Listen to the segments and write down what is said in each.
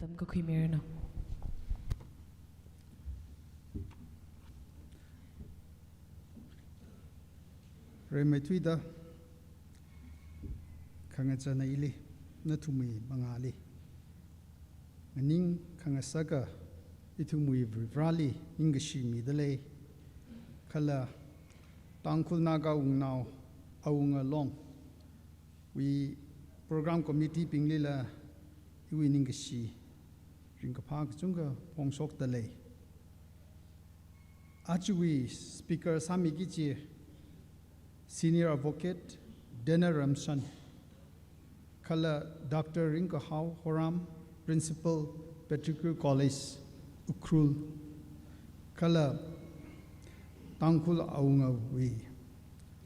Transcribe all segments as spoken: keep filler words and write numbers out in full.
Tamkakhui mirano. Rimeithuida khangachāna ili, nathumwui mangāli nganing khangasaka ithumwui Varivarāli ningkashi midalei. Kala Tangkhul Naga Wungnao Awunga Long wui program committee binglila iwui ningkashi ringkaphā kachungkha phongshokdalei. Ajawui speaker sāmiki kaji Senior Advocate Daniel Ramshan, kala Doctor Ringkahao Horam, Principal, Patrick College, Ukhrul, kala Tangkhul Awungawui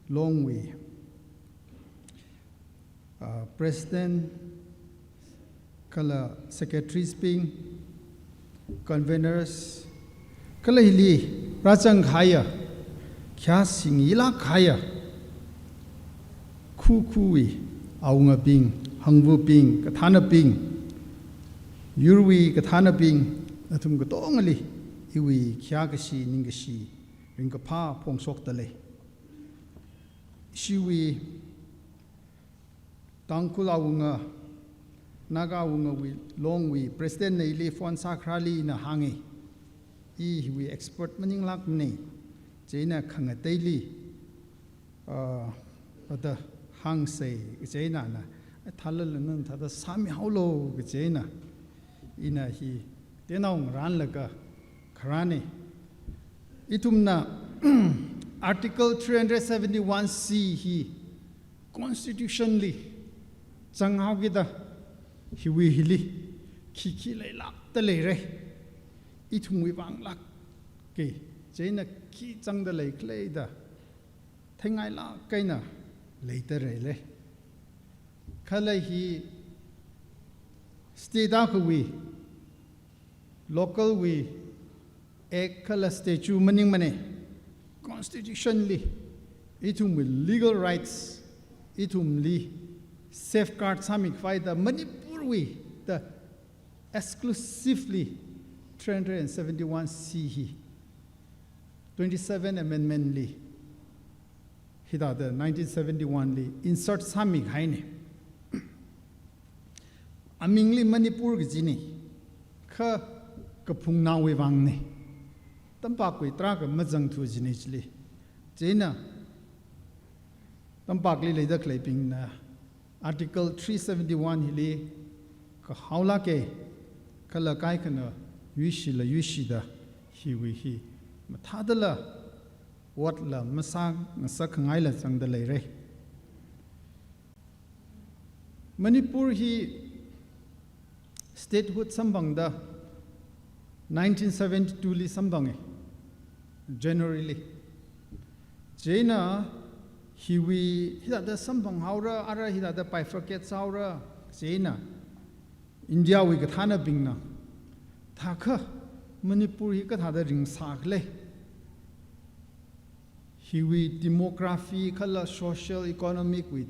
Longwui, ah, President, kala Secretaries bing, Conveners, kala hili rāzang kahaiya, khayā singilāk kahaiya khukhuwui Awungabing, Hangvabing, kathānabing, yurwui kathānabing, nathum katongali iwui khayā kashi ningkashi ringkaphā phongshokdalei. Ishiwui Tangkhul Awunga, Naga Awungawui Longwui President na ili phone sākharāli ina hānga, i hiwui expert maninglākmana, chieina khangateili, ah, vāda hāngsa, chieina ana, thālala nana thāda sāmihaolu, chieina ina hi tenao ngaranlaga kharāna. Ithumna Article three hundred seventy-one C hi Constitution li zanghaokida hiwui hili khi khi leilākda leira. Ithumwui vānglāka, chieina khi zangda leikhala da theingailāk eina leida leira. Kala hi state akhawui, local wui act kala statute maningmana, Constitution li ithumwui legal rights ithumli safeguard sāmikhavai da Manipur wui da exclusively three hundred and seventy-one C hi twenty-seven amendment li, hithāda nineteen seventy-one li insert sāmikahaina. Amingli Manipur kajina, kha kaphungnaowui vāngna. Tampakwui tarākha mazangthu kajina chili. Chieina Tampakli leida khaleibingna Article three seventy-one hili kahaolāka, kala kaikhana yuishila yuishida hiwui hi mathādala otla masāngasakkhangaila zangda leira. Manipur hi statehood samphangda nineteen seventy-two li samphanga, January li. Chieina hiwui hithāda samphanghaora, ara hithāda bifurcate sāhaora, chieina India wui kathānabingna, thākha Manipur hi kathāda ringsākhala, hiwui demography kala social economic wui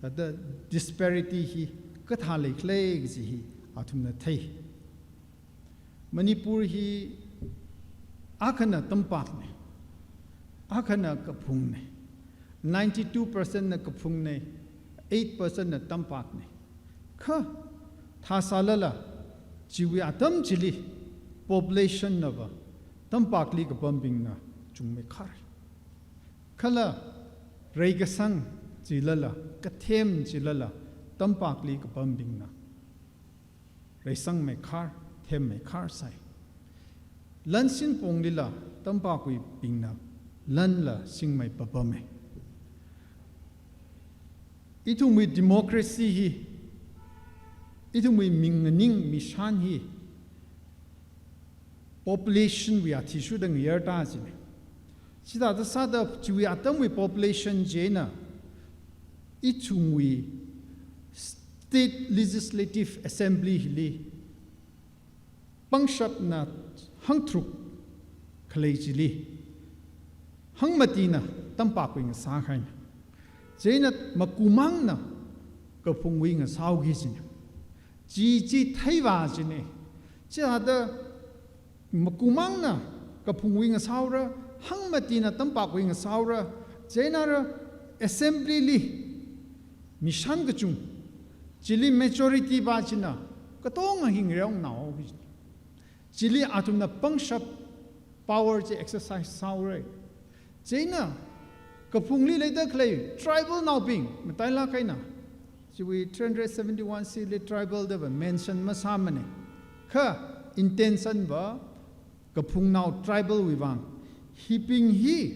thāda disparity hi kathā leikhala kaji hi athumna thei. Manipur hi akhana Tampakna, akhana kaphungna, ninety-two percent na kaphungna, eight percent na Tampakna. Kha thāsālala, chiwui atam chili population nava Tampakli kapambingna chungmeikhar. Kala reikasang chilala, kathem chilala, Tampakli kapambingna reisangmeikhar, themmeikhar sai. Lan singponglila Tampakbingna lanla singmei papama. Ithumwui democracy hi, ithumwui minganing mishan hi population wui athishurda ngayarda jina. Chithāda sāda chiwui atamwui population chieina ithumwui State Legislative Assembly hili pangshapna hangtharuk khalei chili hangmatina Tampakwui ngasākahaina. Chieina makumangna kaphungwui ngasāhaoki jina. Chi chi theiva jina. Chithāda makumangna kaphungwui ngasāhaora, hangmatina tampakwui ngasāhaora, chieina ara assembly li mishan kachung, chili majority pa china katonga hi ngareonao. Chili athumna pangshap power chi exercise sāhaora. Chieina kaphungli leida khalei tribal naobing, matailāk eina chiwui three hundred seventy-one C li tribal da va mention masāmana. Kha intention va kaphungnao tribal wui vang. Hibing hi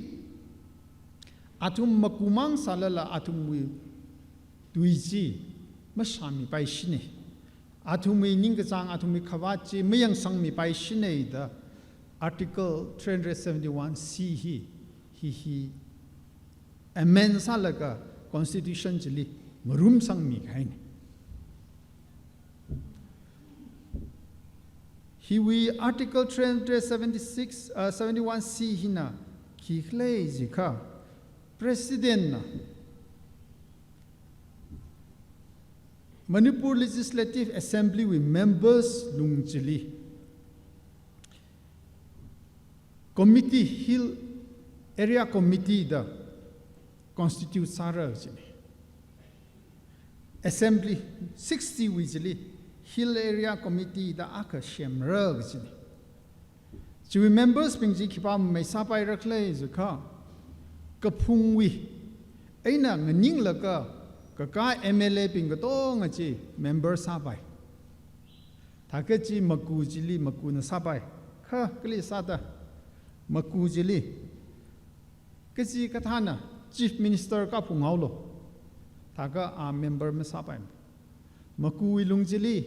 athum makumang sālala athumwui tui chi mashāmipaishina. Athumwui ningkachāng, athumwui khavāt chi mayangsangmipaishina da Article three hundred seventy-one C hi, hi, hi amend sālaga constitution chili ngarumsangmi kahaina. Hiwui Article three hundred seventy-six, uh, seventy-one C hina khi khalei jiakha, President na Manipur Legislative Assembly wui members lung chili committee, Hill Area Committee da constitute sāra kajina. Assembly sixty wui chili Hill Area Committee da akha semra kajina. Chiwui members bing chi khipā mamei sāpaira khala jiakha, kaphungwui eina nganinglaga kakā M L A bing katonga chi member sāpai. Thākha chi maku chili makuna sāpai. Kha kali sāda maku chili kachikathāna Chief Minister kaphung haolo, thākha a member masāpai. Makuwui lung chili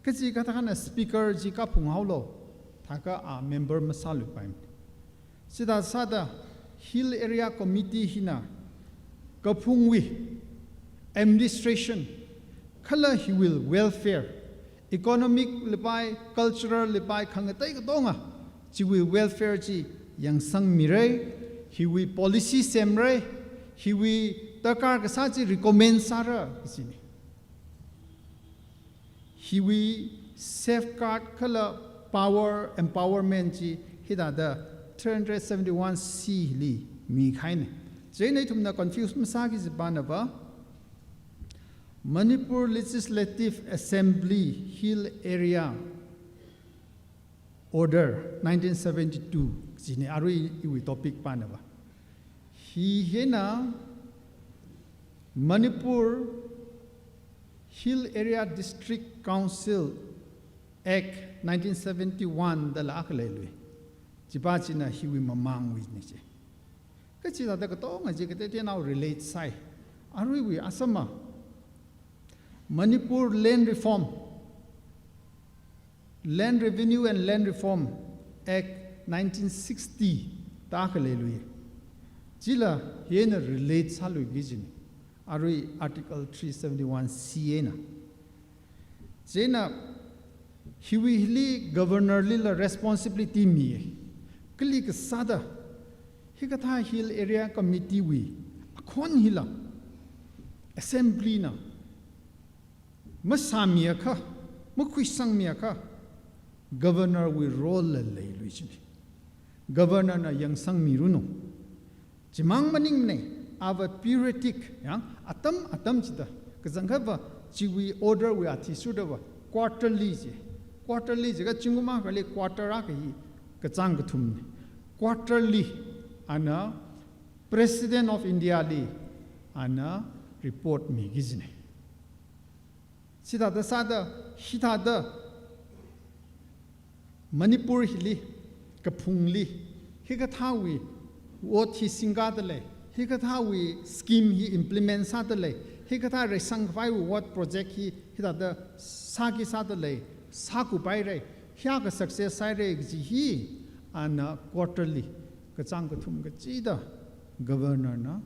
kachikathāna Speaker chi kaphung haolo, thākha a member masāluipai. Chithā sāda Hill Area Committee hina kaphungwui administration kala hiwui welfare, economic lipai, cultural lipai, khangatei katonga chiwui welfare chi yangsangmira, hiwui policy semra, hiwui darkar kasā chi recommend sāra kajina. Hiwui safeguard kala power empowerment chi hithāda three hundred seventy-one C li mikahaina. Chieina ithumna confuse masāki jipana va, Manipur Legislative Assembly Hill Area Order nineteen seventy-two kajina arui iwui topic pana va. Hi hina Manipur Hill Area District Council Act nineteen seventy-one dala akha leilui. Chipa china hiwui mamangwuina chi. Kachithāda katonga chi kateiteinao relate sāi. Aruiwui asama Manipur Land Reform, Land Revenue and Land Reform Act nineteen sixty da akha leilui. Chila hina relate sāluiki kajina. Arui Article three seventy-one C eina. Chieina hiwui hili Governor lila responsibility mi. Kali kasāda hikathā Hill Area Committee wui akhon hila Assembly na masāmiakha, makhuisangmiakha, Governor wui role la leilui kajina. Governor na yangsangmiranu. Chimang maningmana, ava periodic, yang, atam atam chida. Kachangkhat va, chiwui order wui athishurda va, quarterly chi. Quarterly jiakha zingkum akhali quarter akha hi kachāng kathumna. Quarterly, ana President of India li, ana report miki kajina. Chithāda sāda, hithāda Manipur hili, kaphungli, hikathāwui ot hi singkada lei, hikathāwui scheme hi implement sāda lei, hikathā reisang khavaiwui ot project hi, hithāda sāki sāda lei, sākupaira, hiyākha success sāhaira kaji hi, ana quarterly, kachāng kathum kachida, Governor na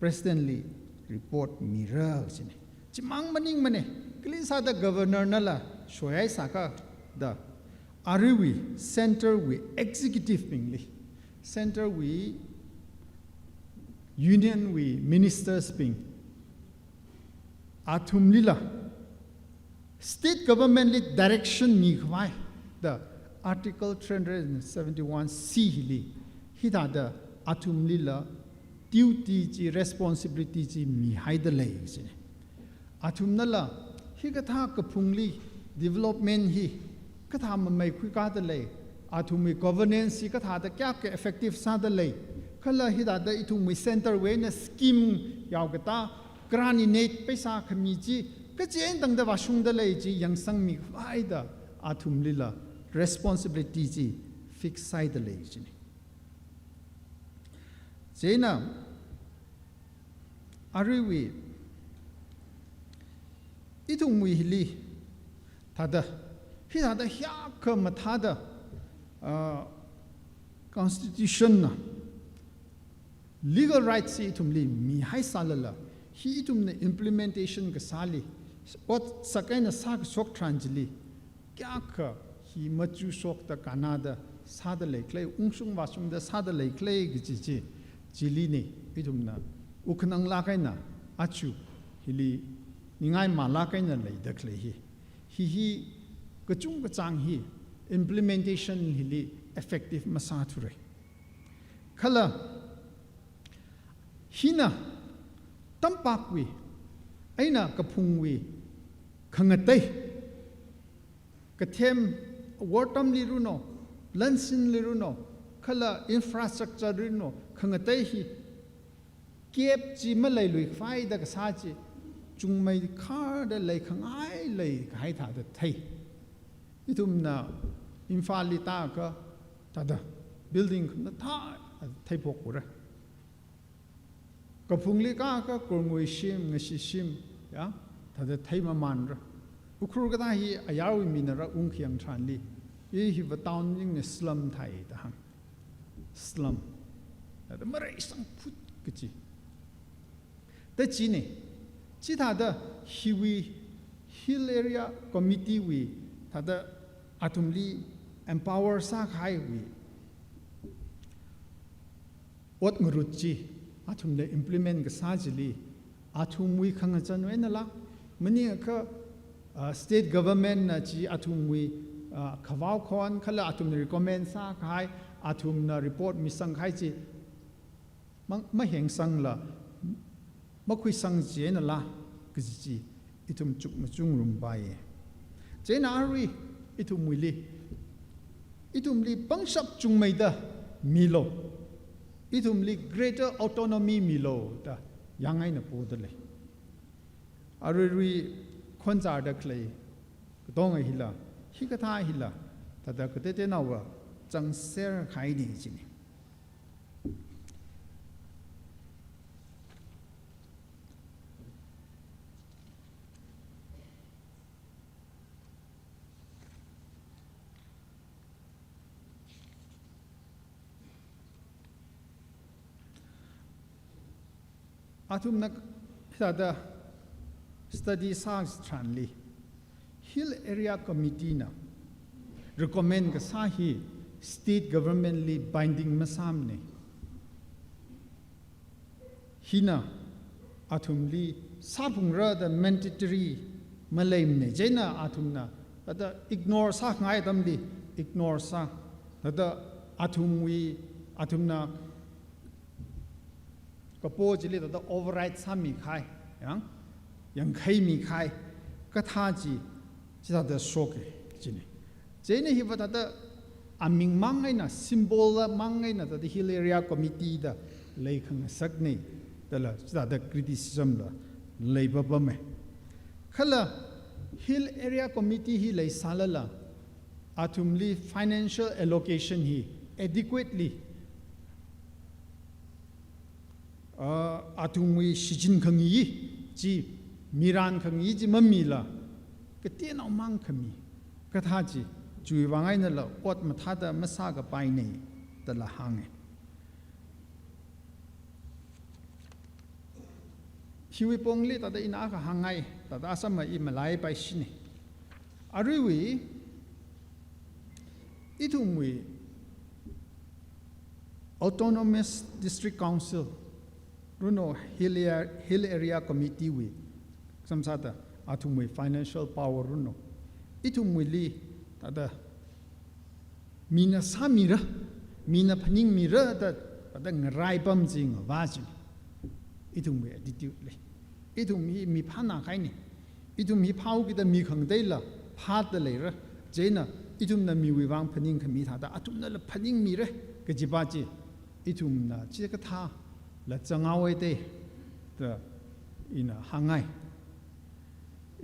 President li report mira kajina. Chimang maningmana, kali sāda Governor nala shoihai sākha da, aruiwui Center wui executive bingli, Center wui Union wui ministers bing, athumlila State Government li direction mikhavai, The Article three hundred seventy-one C hili, hithāda athumlila duty chi, responsibility chi mihaida lei chine. Athumnala hikathā kaphungli development hi kathā mamei khuikāda lei, athumwui governance hi kathāda kayākha effective sāda lei, kala hithāda ithumwui centre wui eina scheme yaokatā, grant inei paisa khami chi kachi eina tangda vāshungda lei chi yangsangmi khavai da athumlila responsibility chi fix sāhaida lei chine. Chieina aruiwui ithumwui hili thāda, hithāda hiyākha mathāda, ah, constitution na legal rights hi ithumli mihai sālala, hi ithumna implementation kasāli, ot sak eina sākashok tharan chili, kayākha hi machukshokda kannada sāda leikhala, ungshung vāshungda sāda leikhala kaji chi, chili ne ithumna wukkhanang lāk eina aja hili ningai malāk eina leida khalei hi. Hi hi kachungkachāng hi implementation hili effective masāthura. Kala hina tampakwui eina kaphungwui khangatei, kathem, wortamli runo, lansinli runo, kala infrastructure runo, khangatei hi gap chi maleilui khavai da kasā chi chungmeikharda leikhangai leikahai thāda thei. Ithumna Imphalli tākha thāda building khamathā theiphokura. Kaphungli kākha Kurnguishim, Ngashishim, ya, thāda theimamanra. Ukhrul kathā hi ayarwui mina rāungkhayang tharanli, i hiva town maningmana, slum thāi da hāng. Slum. Thāda mareisangphut kaji. Da chine, chithāda hiwui Hill Area Committee wui thāda athumli empower sākahaiwui ot ngarut chi athumna implement kasā chili, athumwui khangazanwui einala, maningakha, ah, state government na chi athumwui, ah, khavao khon kala athumna recommend sākahai, athumna report misangkahai chi mang-, mahengsangla, makhuisang chi einala, kaji chi ithum chukmajung rumpaiya. Chieina arui ithumwuili, ithumli pangshap chungmeida milu, ithumli greater autonomy milu da yāng eina poda lei. Aruirui khonzarda khalei katonga hila, hikathā hila, thāda kateonaova changser kahaine chine. Athumna thāda study sā tharanli, Hill Area Committee na recommend kasā hi state government li binding masāmane. Hina athumli sāphungra da mandatory maleimane. Chieina athumna thāda ignore sāngai atamli ignore sā. Thāda athumwui, athumna kapo chili thāda override sāmikahai, yang, yangkhaimikahai kathā chi, chithāda shoka chine. Chieina hiva thāda aming mang eina, symbol la mang eina thāda Hill Area Committee da leikhangasakne dala chithāda criticism la leipapame. Kala Hill Area Committee hi leisālala, athumli financial allocation hi adequately, ah, athumwui shichin khangayi chi, miran khangayi chi mamila, kateonao mang khami kathā chi, chiwui vang einala ot mathāda masākapaine dala hānge. Hiwui pongli thāda ina akha hāngngai, thāda asama i malaipaishine. Aruiwui, ithumwui Autonomous District Council runo, Hill Area, Hill Area Committee wui, samsāda athumwui financial power runo, ithumwuili thāda mina sāmira, mina phaningmira da, da ngaraipam chi ngavā chi. Ithumwui attitude lei. Ithum hi mi phāna kahaina. Ithum hi phāhaokida mi khangateila phāda leira. Chieina ithumna miwui vang phaningkhami thāda athumnala phaningmira kajipa chi. Ithumna chikathā la changhaowa te da ina hāngngai.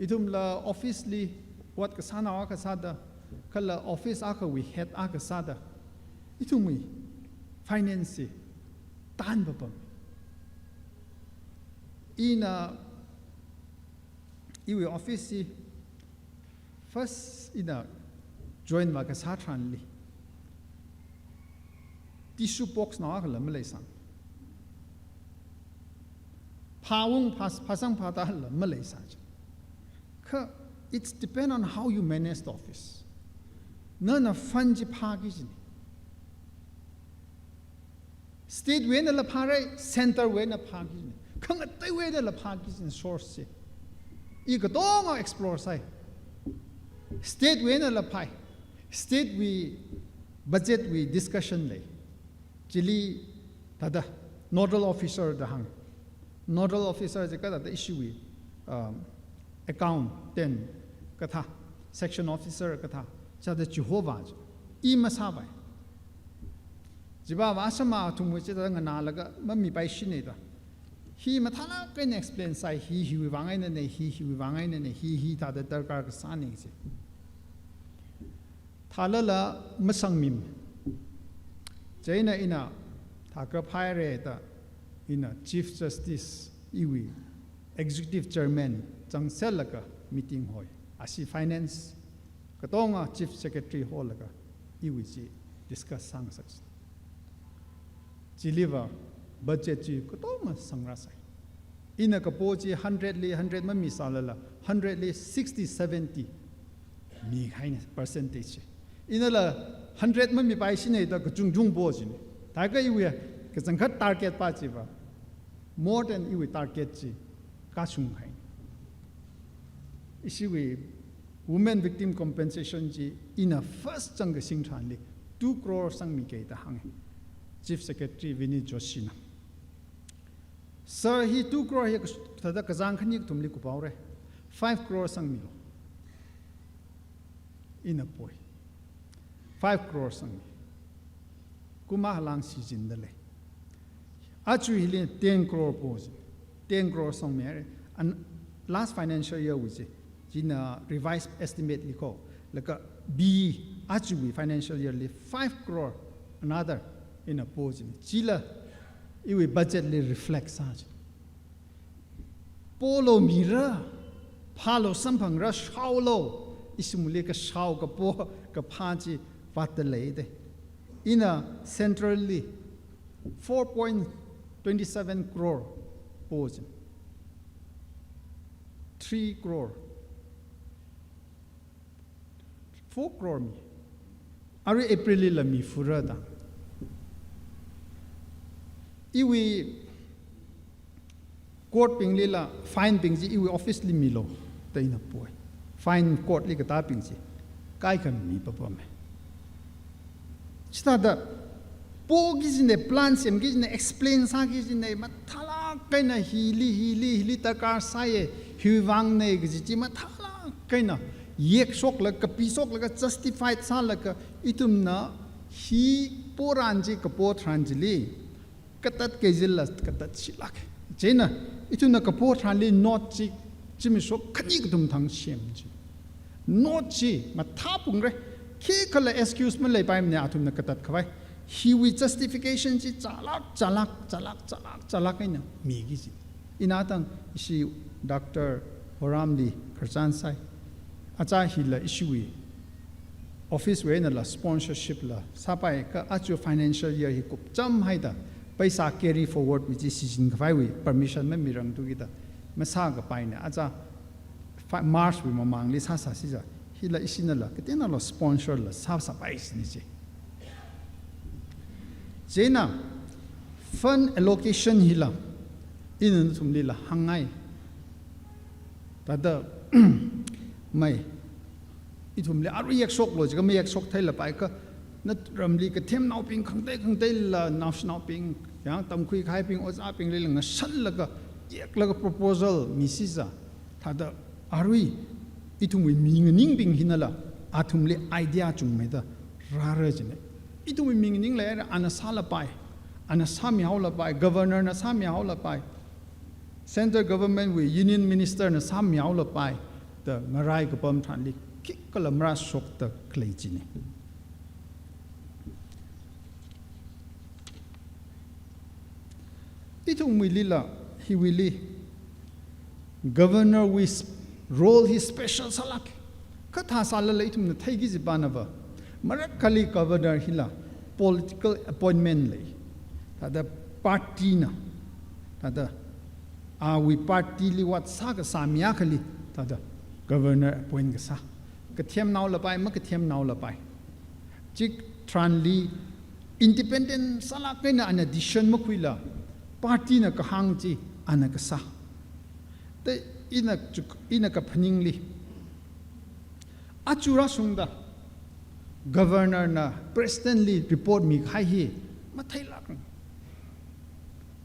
Ithumla office li ot kasānao akha sāda, kala office akhawui head akha sāda, ithumwui finance chi tānpapam. Ina iwui office chi first ina join vākasā tharanli tissue box nao akhala maleisang. Phāung phā, phāsang phātāla maleisā chi. Kha, it's depend on how you manage the office. Nana fund chi phāki kajina. State wui einala phāra, centre wui eina phāki kajina. Khangateiwui einala phāki kajina source chi. I katonga explore sāi. State wui einala phāi. State wui budget wui discussion lei. Chili thāda nodal officer da hāng. Nodal officer chi kathāda ishiwui, um, accountant kathā, section officer kathā, sāda chihovā chi. I masāpai. Chiva vāsāma athumwui chithāda nganālaga mamipaishina da. Hi mathālāk eina explain sāi, hi hiwui vang einana, hi hiwui vang einana, hi hithāda darkar kasāna chi. Thālala masangmim. Chieina ina thākha phāhaira da ina Chief Justice iwui Executive Chairman chāngserlaga meeting hoi. Ashi finance katonga Chief Secretary holaga iwui chi discuss sāngasak. Chiliva budget chi katonga sangrāsai. Ina kapo chi hundred li hundred mamisālala, hundred li sixty, seventy mikahaina percentage chi. Inala hundred mamipaishina da kachungchung po china. Thākha iwui kachangkhat target pa chiva more than iwui target chi kachungkhaina. Ishiwui women victim compensation chi ina first chāngkasing tharanli two crore sangmiki da hānga. Chief Secretary Vineet Joshi na. Sir, hi two crore hi kash-, thāda kazang khani kathumli kuphaora. Five crore sangmilu. Ina poi. Five crore sangmi. Kum akha lāng shichinda lei. Aja hili ten crore po chi. Ten crore sangmihaira. And last financial year wui chi, china revised estimate li ko. Laga B, ajawui financial year li five crore another ina po chi. Chila iwui budget li reflect sā chi. Polu mira, phālu samphangra, shaolu, ishimli kashao kapo kaphā chi vātda lei da. Ina central li four point twenty seven crore po chi. Three crore. Four crore mi. Arui April lila mifura da. Iwui court binglila fine bing chi iwui office li milu da ina poi. Fine court li katābing chi kaikha mipapama. Chithāda poki kajina, plan semki kajina, explain sāki kajina, mathālāk eina hili, hili, hili darkar sāya, hiwui vangna kaji chi mathālāk eina yekshoklaga, kapishoklaga, justified sālaga, ithumna hi poran chi kapo tharan chili katat kajila katat shilāk. Chieina ithumna kapo tharanli note chi zimiksho khani kathum thang sem chi. Note chi mathāphungra. Khikhala excuse maleipaimana athumna katat khavai. Hiwui justification chi chālāk, chālāk, chālāk, chālāk, chālāk eina miki kaji. Ina tang ishi Doctor Horamli khararchan sāi. Aja hila ishiwui office wui einala sponsorship la sāpai kha aja financial year hi kupcham haida paisa carry forward wui chi shichin khavaiwui permission mamirangthu kida masākapaina. Aja fi-, March wui mamangli sāsāsi ja. Hila ishinala kateonala sponsor la sāsāpai sini chi. Chieina fund allocation hila ina nathumlila hāngngai. Thāda mai ithumli arui yekshoklu jiakha mayekshok theilapai kha Nat ramli kathemnaobing khangatei khangateila, naoshinaobing, yang tamkhui kahaibing, ojābinglila ngashanlaga, yeklaga proposal misiza. Thāda arui, ithumwui minganingbing hinala, athumli idea chungmeida rāra jina. Ithumwui minganing leira, ana sālapai, ana sāmihaolapai, governor na sāmihaolapai, central government wui union minister na sāmihaolapai, da ngarai kapam tharanli khikhala marāshokda khalei jina. Ithumwuilila, hiwuili, governor wui s-, role hi special sālāk. Kha thā sālala ithumna theiki kaji pānava, marakkhali governor hila political appointment lei. Thāda party na, thāda awui party li ot sākasā mi akhali, thāda governor appoint kasā. Kathemnaolapai, makathemnaolapai. Chitharanli independent sālāk eina ana decision makhuila, party na kahāng chi ana kasā. Te ina chuk-, ina kaphaningli, aja rāshungda governor na president li report mikahai hi matheilāk.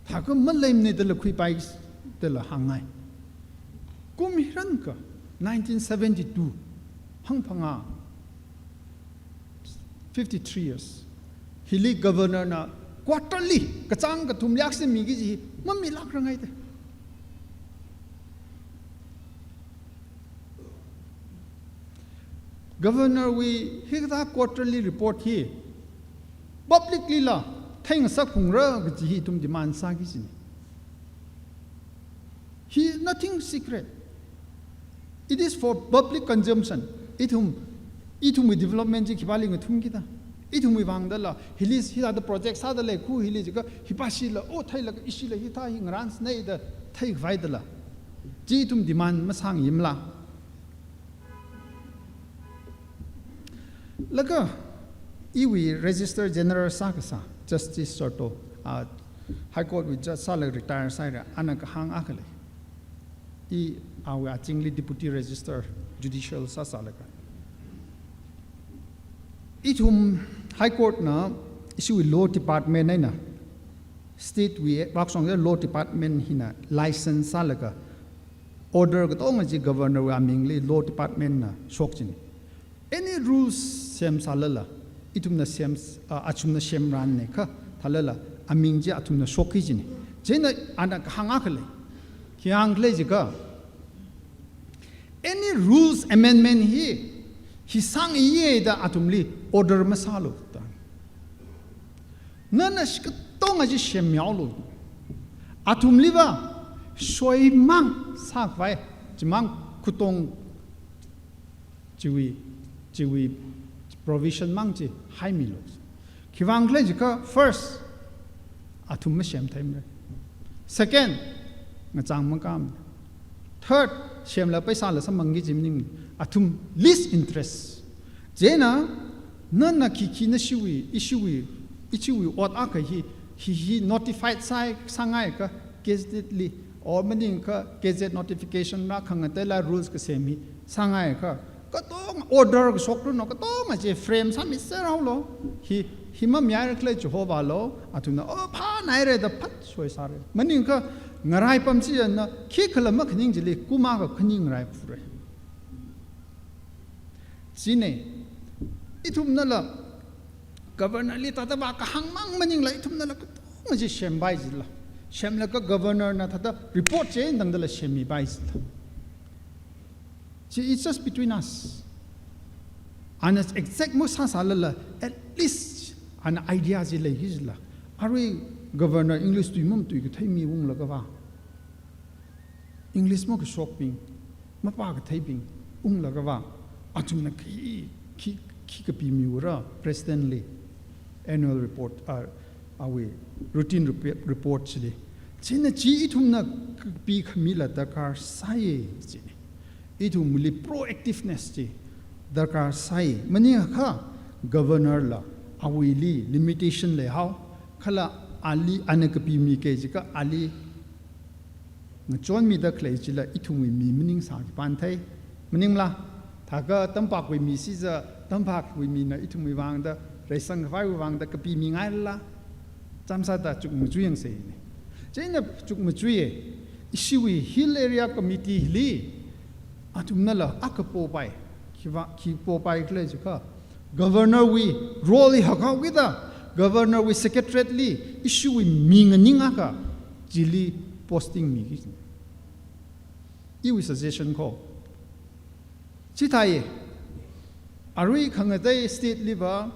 Thākha maleimana dala khuipai dala hāngngai. Kum hiyākha nineteen seventy-two, hangphangā, fifty-three years. Hili governor na quarterly, kachāng kathum liaksa miki kaji hi mamilākranga da. Governor wui hikathā quarterly report hi public lila theingasak phungra kaji hi ithum demand sāki kajina. Hi nothing secret. It is for public consumption. Ithum, ithumwui development chi khipāli ngathumki da. Ithumwui vang dala, hili hithāda project sāda lei khu hili jiakha, hi pāshila, o theilaga ishila hithā hi ngarānsāna da theikhavai dala. Chi ithum demand masāngaimala. Laga, iwui Registrar General sākasā, Justice Serto, ah, High Court wui judge sālaga retire sāhaira, ana kahāng akha lei. I awui azingli Deputy Registrar Judicial sāsālaga, ithum High Court na ishiwui law department eina, state wui, Vākshong law department hina license sālaga, order katonga chi governor wui amingli law department na shok kajina. Any rules semsālala, ithumna sem, ah, athumna semranna kha, thālala, aming chi athumna shokki kajina. Chieina ana kahāng akha lei. Khi hāngkhala jiakha, any rules amendment hi, hi sāngaiya da athumli order masālu da. Nana shi katonga chi semmihaolu. Athumliva soimang sākhavai, chimang katong chiwui, chiwui provision mang chi haimilu. Khiwuivang khala jiakha first, athum masemtheimara. Second, ngachang makāmara. Third, semlaga paisāla samphangki kaji maning, athum least interest. Chieina, nana khikhi nashiwui, ishiwui, ishiwui ot akha hi, hi, hi notified sāi, sāngaiakha, gazette li, or maningakha gazette notification rā khangateila rules kasem hi sāngaiakha, katong order kashok runo, katonga chi frame sāmiserhaolu. Hi, hi mamihaira khala chihovālu, athumna, o, phānaira da phat soisāra. Maningakha ngaraipam china, khikhala makhaning chili, kum akha khani ngaraiphura. Chieina, ithumnala, governor li thāda vākahāng mang maningla, ithumnala katonga chi sempai jila. Semlaga governor na thāda report chi eina tangdala semmipai jila. Chi, it's just between us. Ana exact masāsālala, at least ana idea chi leiki jila. Arui governor English tui mamatuikathei mi unglagava, English makashokbing, mapākatheibing unglagava, athumna khi, khi, khi kapimiura president li annual report, ah, awui routine repe-, report chili. Chieina chi ithumna kapikhamila darkar sāi china. Ithumli proactiveness chi darkar sāi. Maningakha governor la awuili limitation leihao, kala ali ana kapimiki jiakha ali ngachonmida khalei chila ithumwui mi maningsā khipāna thei. Maningla, thākha tampakwui mi siza, tampakwui mina ithumwui vangda reisangkhavai vangda kapi mingaila, chānsāda chukmajui yangseina. Chieina chukmajui e, ishiwui Hill Area Committee li, athumnala akha popai, khiva, khi popai khala jiakha, Governor wui role hi hakhaokida, Governor wui Secretariat li, ishiwui mi nganing akha, chili posting miki. Iwui suggestion ko. Chithāi, arui khangatei state liva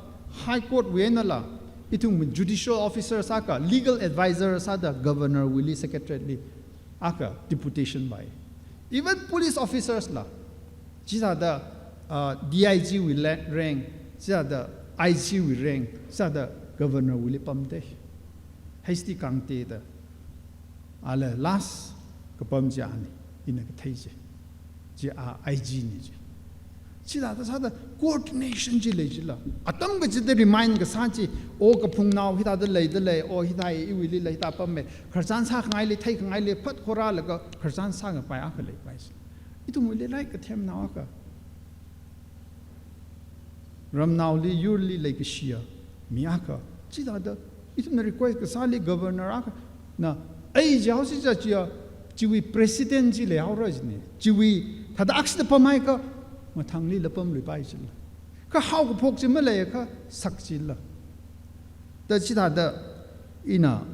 High Court wui einala, ithum judicial officer akha, legal advisor sāda Governor wuili Secretariat li akha deputation pai. Even police officers la, chithāda, uh, D I G wui la-, rank, chithāda I G wui rank, chithāda Governor wuili pamda. H T Kangte da. Ala last kapam chi ani, ina kathei chi. Chi a I G na chi. Chithāda sāda coordination chi lei chila. Atam kachida remind kasā chi, o kaphungnao hithāda leida lei, o hithāi iwuili lei hithā pamme. Khararchān sākhangaili, theikhangaili, phat khorālaga khararchān sākapai akha leipai chi. Ithumwuili rai kathemnao akha. Ramnaoli yurli leikashiya mi akha. Chithāda, ithumna request kasāli Governor akhana, ai jihaosi jiakha, chiwui president chi leihaora jina. Chiwui thāda akhashida pamhaiakha, mathangli la pamluipai jila. Kha haokaphok chi maleiakha, sak jila. Da chithāda ina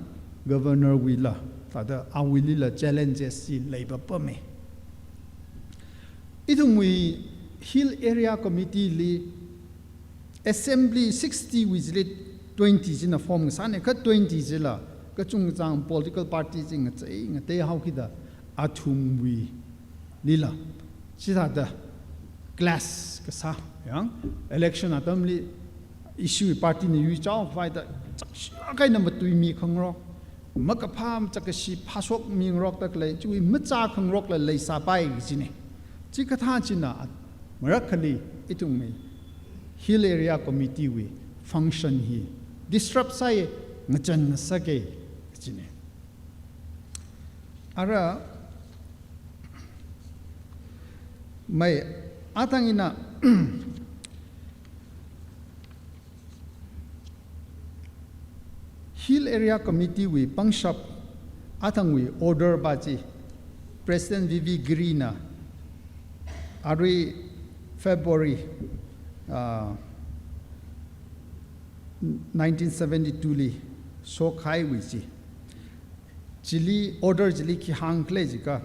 Governor wuila, thāda awuilila challenges chi leipapame. Ithumwui Hill Area Committee li Assembly sixty wui chili twenty china form kasāna, kha twenty chila kachungkachāng political party chi ngachei ngatei haokida athumwuilila. Chithāda clash kasā, yang election atamli ishiwui party na yuichaokhavai da, chakshilāk eina matuimi khangarok, makaphā machākashi phāshokmi ngarokda khalei, chiwui machā khangarokla leisāpai kajina. Chikathā china, marakhali ithumwui Hill Area Committee wui function hi disrupt sāya, ngachān ngasaka kajina. Ara, mai, athang ina Hill Area Committee wui pangshap athangwui order pa chi President V V Giri na arui February, ah, nineteen seventy-two li shokhaiwui chi. Chili order chili khi hāngkhala jiakha,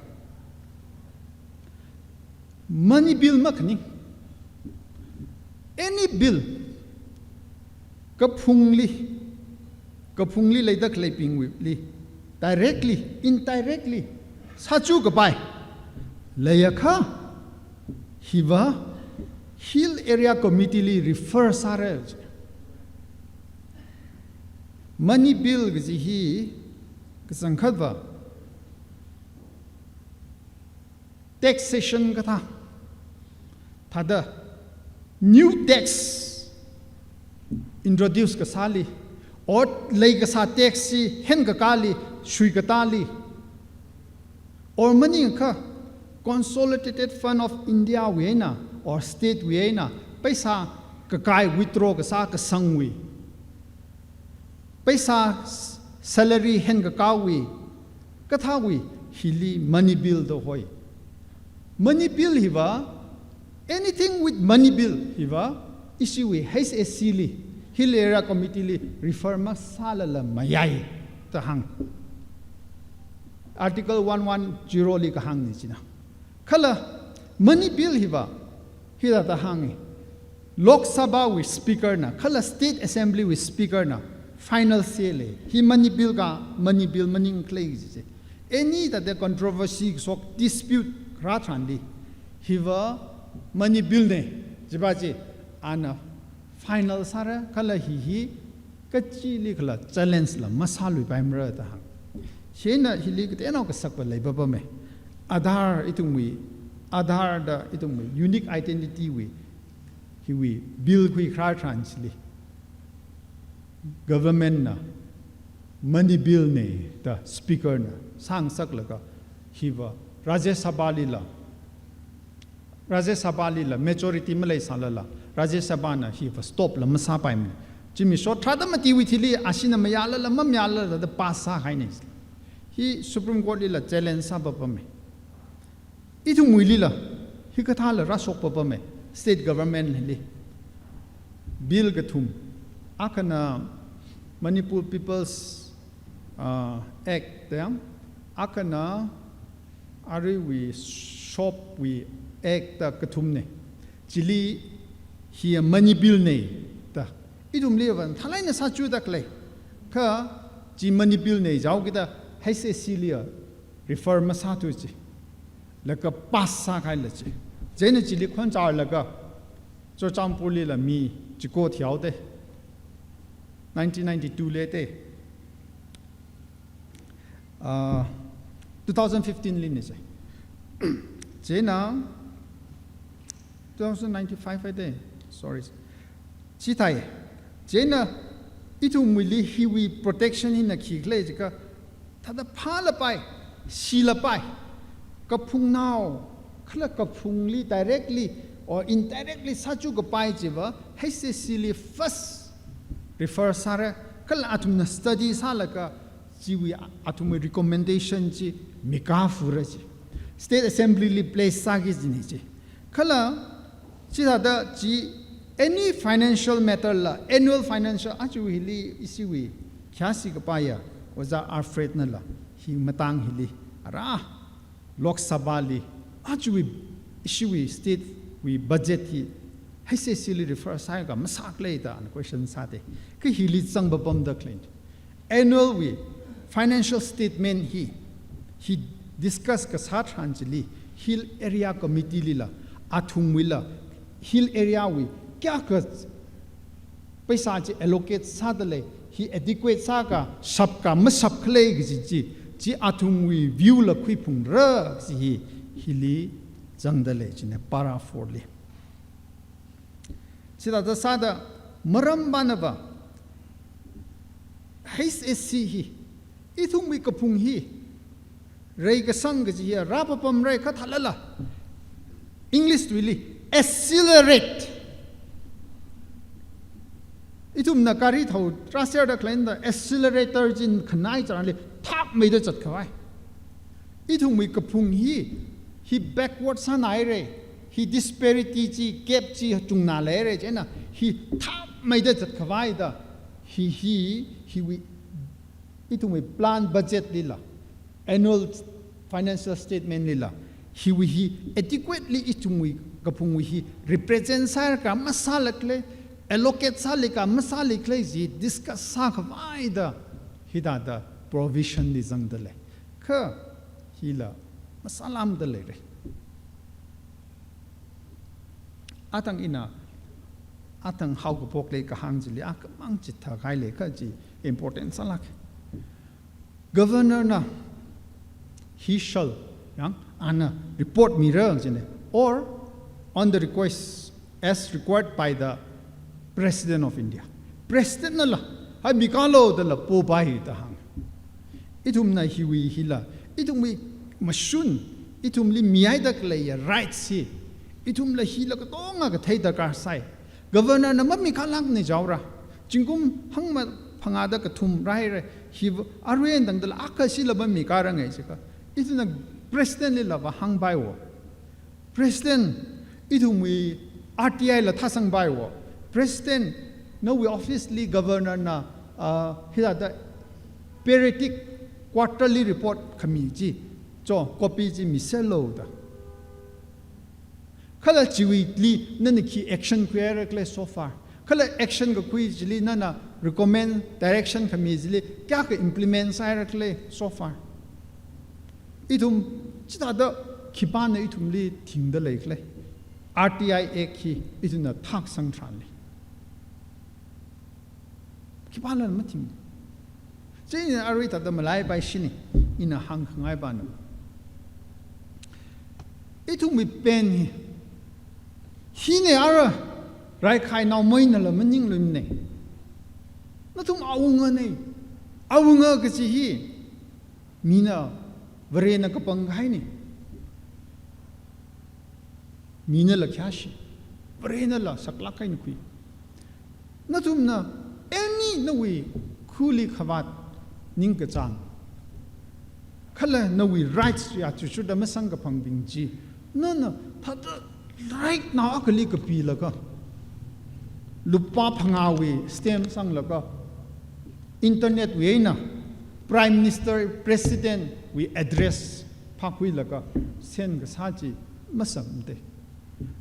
money bill makhaning, any bill, kaphungli, kaphungli leida khaleibingwuili directly, indirectly sāchukapai leiakha, hiva Hill Area Committee li refer sāra. Money bill kaji hi kachangkhatva taxation kathā, thāda new tax introduce kasāli, or leikasā tax chi henkakāli, shuikatāli, or maningakha Consolidated Fund of India wui eina or state wui eina paisa kakai withdraw kasā kasangwui, paisa s-, salary henkakāwui, kathāwui, hili money bill da hoi. Money bill hiva, anything with money bill hiva, ishiwui H A C li, Hill Area Committee li refer masālala mayai da hāng. Article one one zero li kahāngna china. Kala money bill hiva, hithāda hānga. Lok Sabha wui speaker na, kala State Assembly wui speaker na final say lei. Hi money bill ka, money bill maningkhala kaji chi. Any thāda controversy kashok dispute kharā tharanli, hiva money bill na, jiva chi ana final sāra, kala hi hi kachilikhala challenge la masāluipaimara da hāng. Chieina hili kateonao kasakva leipapame. Aadhaar ithumwui, Aadhaar da ithumwui unique identity wui, hiwui bill khuikharā tharan chili government na money bill na da speaker na sāngasaklaga, hiva Rajya Sabha lila, Rajya Sabha lila majority maleisālala, Rajya Sabha na hiva stop la masāpaimana. Zimiksho tharāda matiwui thili ashina mayālala mamayālala da pass sākahaina. Hi Supreme Court lila challenge sāpapama. Ithumwuilila hikathāla rāshokpapama, state government li. Bill kathum, akhana Manipur People's, uh, Act da, akhana aruiwui shopwui Act da kathumna. Chili hi Manipur Bill na da. Ithumli van thālai eina sāchudalei. Kha chi Manipur Bill na jihaokida H S C li refer masāthu chi. Laga pass sākahaila chi. Chieina chili khon chālaga Churachandpur lila mi chiko thihaoda. Nineteen ninety-two li da. Uh, two thousand fifteen lina chi. Chieina two thousand ninety-five haida. Sorry. Chithāi. Chieina ithumwuili hiwui protection hina khikhala jiakha, thāda phālapai, silapai, kaphungnao, kala kaphungli directly or indirectly sāchukapai chiva H S C li first refer sāra, kala athumna study sālaga chiwui athumwui recommendation chi mikafura chi. State Assembly li place sāki kajina chi. Kala chithāda chi any financial matter la, annual financial, aja hili ishiwui khayāshi kapaiya Ojā Alfred nala hi matang hili ara Lok Sabha li, aja ishiwui state wui budget hi H S C li refer sāakha masākhala da ana question sāda. Kha hili zangpapamdalei. Annual wui financial statement hi, hi discuss kasā tharan chili, Hill Area Committee lila, athumwuila, Hill Area wui kayākha paisa chi allocate sādalei, hi adequate sāka, shapka mashapkhala kaji chi, chi athumwui view la khuiphungra kaji hi, hili zangdalei china para four li. Chithāda sāda maram banava H S C hi, ithumwui kaphung hi, reikasang kaji hi rāpapamra kha thālala. English tuili, accelerate. Ithumna gari thao rāserda khaleina accelerator chi khanai tharanli thapmeida zatkhavai. Ithumwui kaphung hi, hi backward sānaira, hi disparity chi, gap chi chungna leira, chieina hi thapmeida zatkhavai da, hi, hi, hiwui, ithumwui plan budget lila, annual financial statement lila, hiwui hi adequately ithumwui kaphungwui hi represent sāakha masālakhala, allocate sāakha masālakhala chi discuss sākhavai da, hithāda provision li zangdalei. Kha hila masālamdaleira. Atang ina, atang haokaphokli kahāng chili, akhamang chithākahai lei kha chi important sālāk. Governor na, he shall, yang, ana report mira china, or on the request as required by the President of India. President nala, hai mikalo dala popai da hāng. Ithumna hiwui hila, ithumwui mashun, ithumli mihaida khaleiya rights hi, ithumla hila katonga kathei darkar sai. Governor na mamikhalākna jihaora. Zingkum hangmaphangāda kathum rāhaira. Hi arui eina tangdala akha shila mamikharanga jiakha, ithumna President lila vāhāngpaiwo. President, ithumwui R T I la thāsangpaiwo. President, nawui office li Governor na, ah, hithāda periodic quarterly report khami chi, cho, copy chi miserlu da. Kala chiwuili nana khi action khuihaira khala so far. Kala action kakhui chili nana recommend, direction khami chili kayākha implement sāhaira khala so far. Ithum chithāda khipāna ithumli thingda leikhala. R T I Act hi ithumna thāksang tharanli. Khipāla mathing. Chieina arui thāda malaipai shini, ina hāngkhangai pana. Ithumwui pen hi, hina ara, raikhai naomeina la maninglui mana. Nathum awungana. Awunga kaji hi, mina, Varena kapanghaina. Minala khayāshi, Varenala saklāk eina khui. Nathumna Any nawui khuli khavāt ningkachāng, kala nawui rights ya chuchuda masangkaphangbing chi, nana thāda right now akhali kapilaga, lupā phangāwui stamp sanglaga, internet wui eina Prime Minister, President wui address phākhuilaga send kasā chi masamde.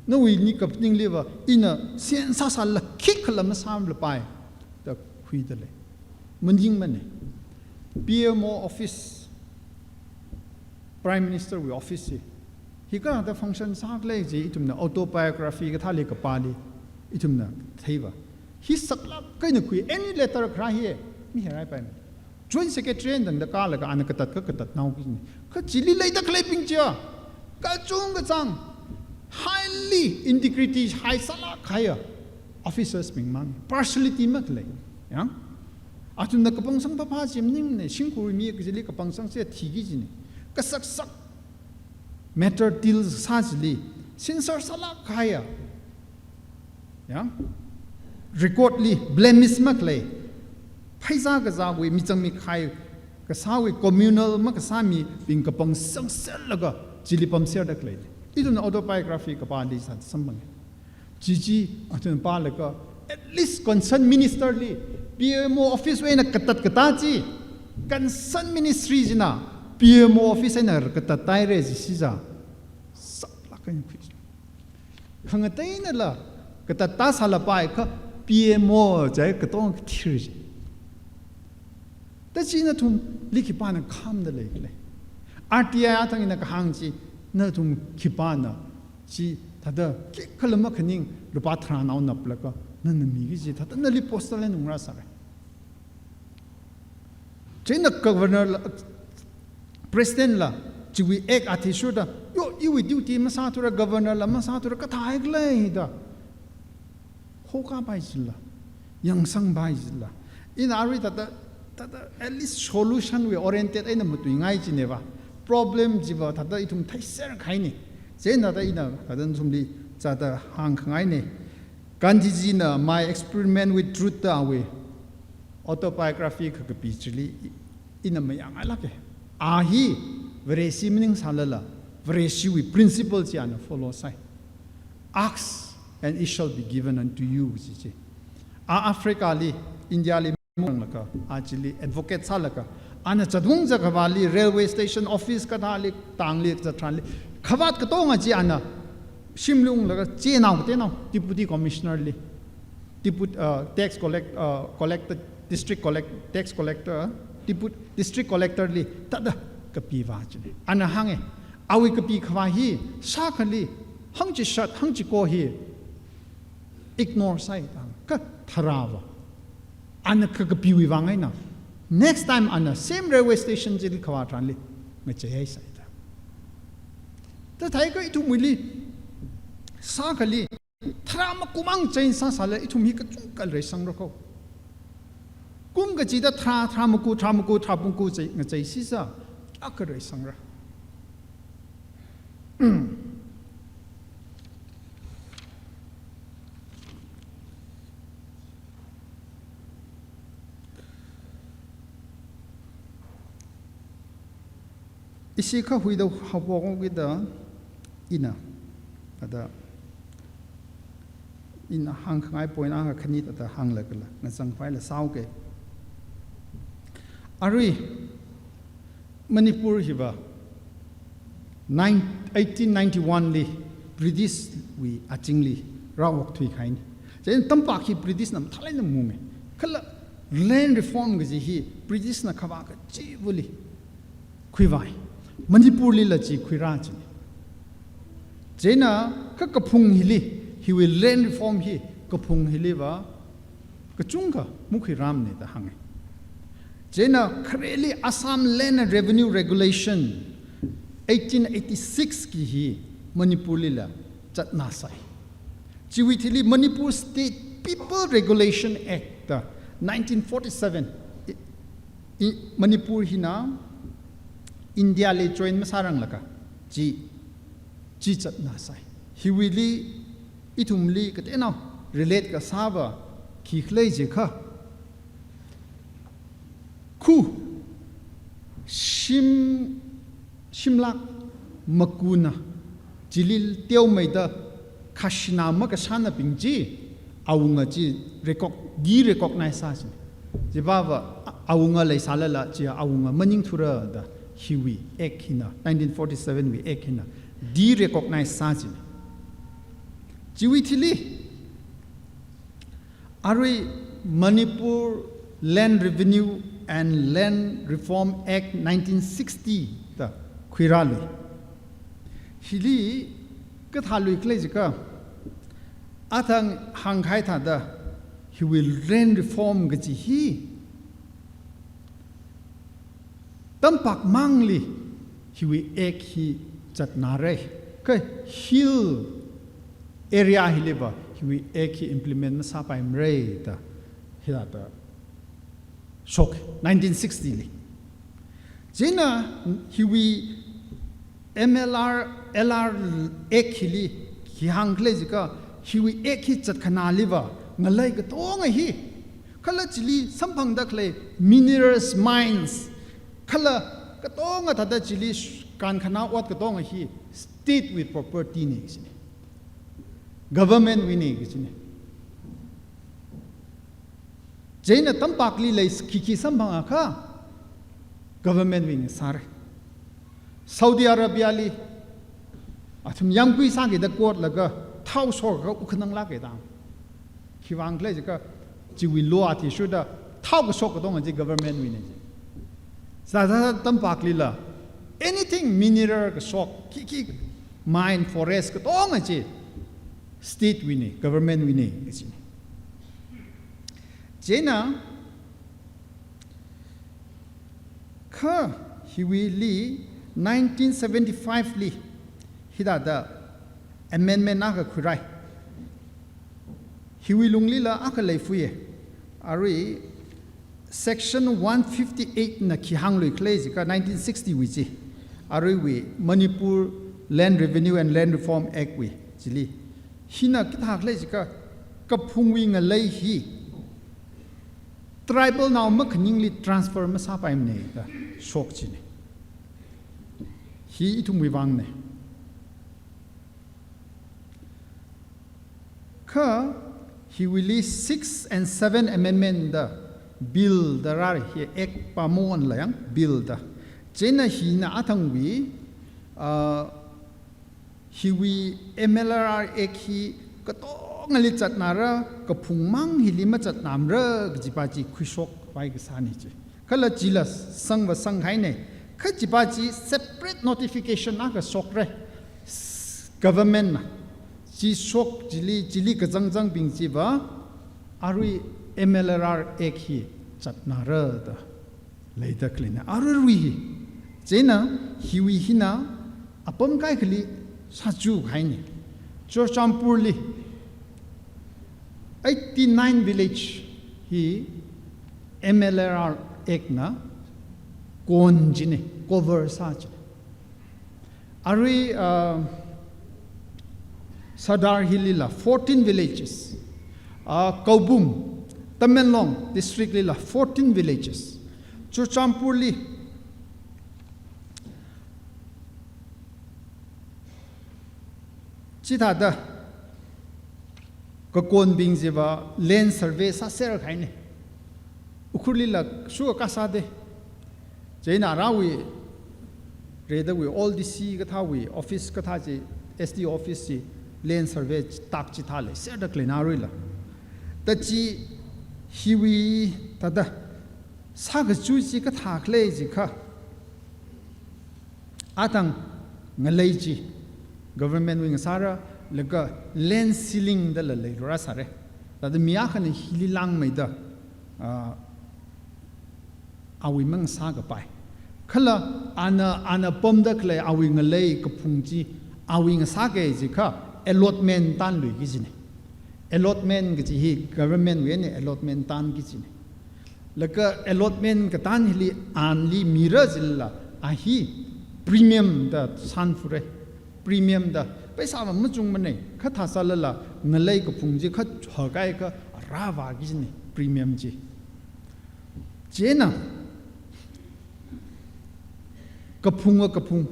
Nawui ni kapningliva ina send sāsāla khikhala masāmlapai da khuida lei. Maningmane. P M O office, Prime Minister wui office hi, hi kathāda function sākhalei chi ithumna autobiography kathāli kapāli ithumna theiva. Hi saklāk eina khui, any letter kharā hi mihairaipaimane. Joint Secretary eina tangda kālaga ana katat ka katatnao kajine. Kha chili leida khaleibing chiya, kachungkachāng, highly integrity high sālāk kahaiya officers bing mang, partiality makhalei. Yang? Athumna kapangsang phāphā chi maningmane, shimkhurwui mi kachili kapangsang chi thiki kajine. Kasaksak matter deal sā chili sincere sālāk kahaiya, ya, record li blemish makhalei, pheisā kazāwui, michang mikhai kasāwui, communal makasā mibing kapangsang serlaga chili pamserda khalei. Ithumna autobiography kapāli sā samphange. Chi chi athumna pālaga, at least concerned minister li, P M O office wui eina katat katā chi, concerned ministry china P M O office eina katathaire chi siza, saklāk eina khui. Khangateinala katatta sālapai kha P M O chi katonga kathir chi. Ta chi nathumli khipāna khamda leikhala? R T I athang ina kahāng chi, nathum khipāna chi thāda khikhala makhaning lupā tharānao naplaga nana miki chi thāda nali postal eina ungrāsāra. Chieina governor la, president la, chiwui act athishurda, yo, iwui duty masāthura, governor la masāthura, kathākhala da hokāpai chila, yangsangpai chila. Ina arui thāda, thāda at least solution wui oriented eina matuingai chineva. Problem chiva thāda ithum theiser kahaine. Chieina thāda ina thāda nathumli chāda hāngkhangaine. Gandhijina My Experiment with Truth da awui autobiography kakapi chili ina mayāngailāke. A hi Vareshi maningsālala, Vareshiwui principle chi ana follow sāi. "Ask and it shall be given unto you," chi chi. A Africa li, India li manglaga, a chili advocate sālaga, ana chatung chakhavali railway station, office kathāli, tangli, et cetera li, khavāt katonga chi ana shimli unglaga, chenao katenao, deputy commissioner li, deputy, uh, tax collect, uh, collector, district collect, tax collector, deputy, district collector li thāda kapiva chine. Ana hānge, awui kapi khavā hi, sākhali, hangchishat, hangchiko hi ignore sāi da, kha tharāva. Ana kakapiwui vang eina, next time ana same railway station chili khavā tharanli ngacheihaisai da. Tathākha ithumwuili sākhali tharā makumang chei sāsāla ithum hi kachungkha reisangra kho. Kum kachida tharā, tharā maku, tharā maku, tharā pungku chei, ngachei sisa, kayākha reisangra. Ishi kha huida haophok kida ina, thāda ina hāngkhangai point akha khani thāda hānglagala, ngazang khavai la sāuke. Arui, Manipur hiva nine, eighteen ninety-one li British wui azingli rāokthui kahaina. Chieina tampak hi British na mathālāk eina munge. Kala land reform kaji hi British na khavā kachivali khuivai. Manipur lila chi khuirā chine. Chieina kha kaphung hili, hiwui land reform hi kaphung hiliva kachungkha makhuirāmane da hānge. Chieina khareli Assam Land and Revenue Regulation eighteen eighty-six ki hi Manipur lila zatnāsai. Chiwui thili Manipur State People Regulation Act da nineteen forty-seven, i, i, Manipur hina India li join masāranglakha chi, chi zatnāsai. Hiwuili ithumli kateonao relate kasāva khikhala jiakha, Ku, shim, shimlak makuna, chili teomeida khashina makashānabing chi, awunga chi recog-, de-recognize sā china. Chipāva, a-, awunga leisālala chi awunga maningthura da hiwui Act hina, nineteen forty-seven wui Act hina, de-recognize sā china. Chiwui thili, arui Manipur Land Revenue and Land Reform Act nineteen sixty da khuirālui. Hili kathā lui khalei jiakha, athang hāngkahai thāda, hiwui land reform kaji hi, tampak mangli hiwui Act hi zatnāra. Kha hill area hiliva hiwui Act hi implement masāpaimara da, hithāda shok, nineteen sixty li. Chieina hiwui M L R, L R Act hili khi hāng khalei jiakha, hiwui Act hi zatkhanāliva ngalei katonga hi, kala chili samphangda khalei minerals, mines, kala katonga thāda chili sh-, kankhana ot katonga hi state wui property na kajina. Government wui na kajina. Chieina tampakli lei khikhi samphangakha government wui ngasāra. Saudi Arabia li athum yāmgui sākida court laga thao shokakha wukkhananglāka da. Khiwui vang khalei jiakha, chiwui law athishurda thao kashok katonga chi government wui na ji. Sāsā tampak lila, anything mineral kashok, khikhi mine, forest katonga chi state wui na, government wui na kaji. Chieina, kha hiwuili nineteen seventy-five li hithāda amendment akha khuirai. Hiwui lunglila akha leifaya. Arui section one fifty-eight na khi hānglui khalei jiakha nineteen sixty wui chi. Aruiwui Manipur Land Revenue and Land Reform Act wui chili. Hina kathā khalei jiakha kaphungwui ngalei hi tribal nao makhaningli transfer masāpaimana da shok china. Hi ithumwui vangna. Kha hiwuili six and seven amendment da bill da rāra, hi act pamon layang bill da. Chieina hina athangwui, ah, hiwui M L R R Act hi katongali zatnāra, kaphungmang hili mazatnāmara kajipa chi khuishokpai kasāna chi. Kala chila sangva sanghaina. Kha chipa chi separate notification akha shokra. S-, government na. Chi shok chili, chili kazangzangbing chiva, arui M L R R Act hi zatnāra da leida khaleina. Aruirui hi. Chieina hiwui hina apam kaikhali sāchukahaina. Churachandpurli eighty-nine village hi M L R R Act na kon china, cover sā china. Arui, uh, Sadar Hill lila fourteen villages, uh, Kaubum, Tamenglong district lila fourteen villages, Churachandpurli chithāda kakonbing chiva land survey sāserkahaina. Ukhrulli la shuwa kasā de. Chieina rāwui, redawui, old D C kathāwui office kathā chi, S D O office chi, land survey tak chithā leiserda khaleina aruila. Da chi hiwui thāda sākachu chi kathā khalei jiakha, athang ngalei chi government wui ngasāra, laga land ceiling dala leirāsāra. Thāda mi akhana hili langmeida, ah, awui mangasākapai. Kala ana, ana pamda khalei awui ngalei kaphung chi awui ngasāki jiakha allotment tanlui kajina. Allotment kaji hi government wui eina allotment tanki kajina. Laga allotment katan hili anli mira jilala, a hi premium da sanfura. Premium da, paisa va machungmana, kha thāsālala ngalei kaphung chi kha hakai kha rāvāki kajina premium chi. Chieina Kaphunga kaphung,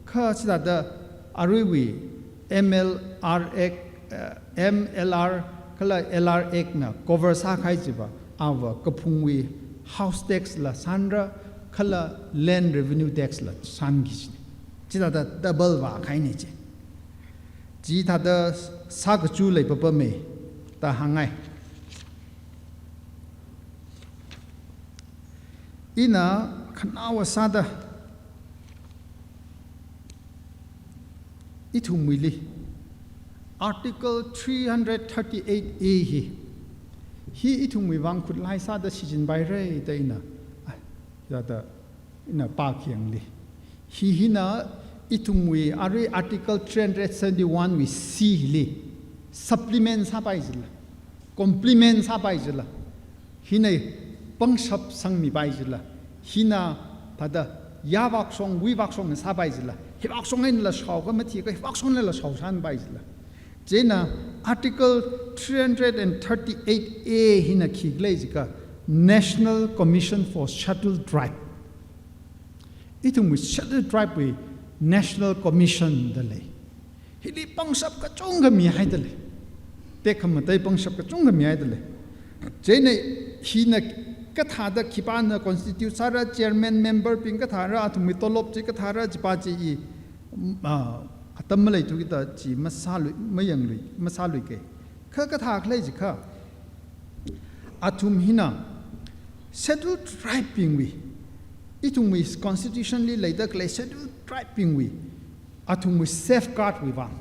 kha chithāda aruiwui M L R Act, eh, M L R kala L R Act na cover sākahai chiva, ava kaphungwui house tax la sanra, kala land revenue tax la sanki kajina. Chithāda double vākahaina chi. Chithāda sākachu leipapamei da hāngngai. Ina khanaowa sāda ithumwuili Article three hundred thirty-eight A hi, hi ithumwui vang khutlai sāda shichinpaira da ina, ah, da, da ina pākhayangli. Hi hina ithumwui arui Article three hundred seventy-one wui C hili supplement sāpai jila, complement sāpai jila, hina pangshap sangmipai jila, hina thāda yāvakshong wuivakshong sāpai jila, hivakshong einala shaokha mathikha hivakshonglala shaoshanpai jila. Chieina Article three hundred and thirty-eight A hina khi khalei jiakha National Commission for Scheduled Tribe. Ithumwui Scheduled Tribe wui National Commission da lei. Hili pangshap kachungkha mihaida lei. Tekhamatei pangshap kachungkha mihaida lei. Chieina hina kathāda khipāna constitute sāra, chairman member bing kathāra, athumwui tolop chi kathāra, chipa chi i, mm, ah, atam maleithukida chi masālui, mayanglui, masāluike. Kha kathā khalei jiakha, athum hina Scheduled Tribe bingwui, ithumwui constitution li leida khalei Scheduled Tribe bingwui, athumwui safeguard wui vang,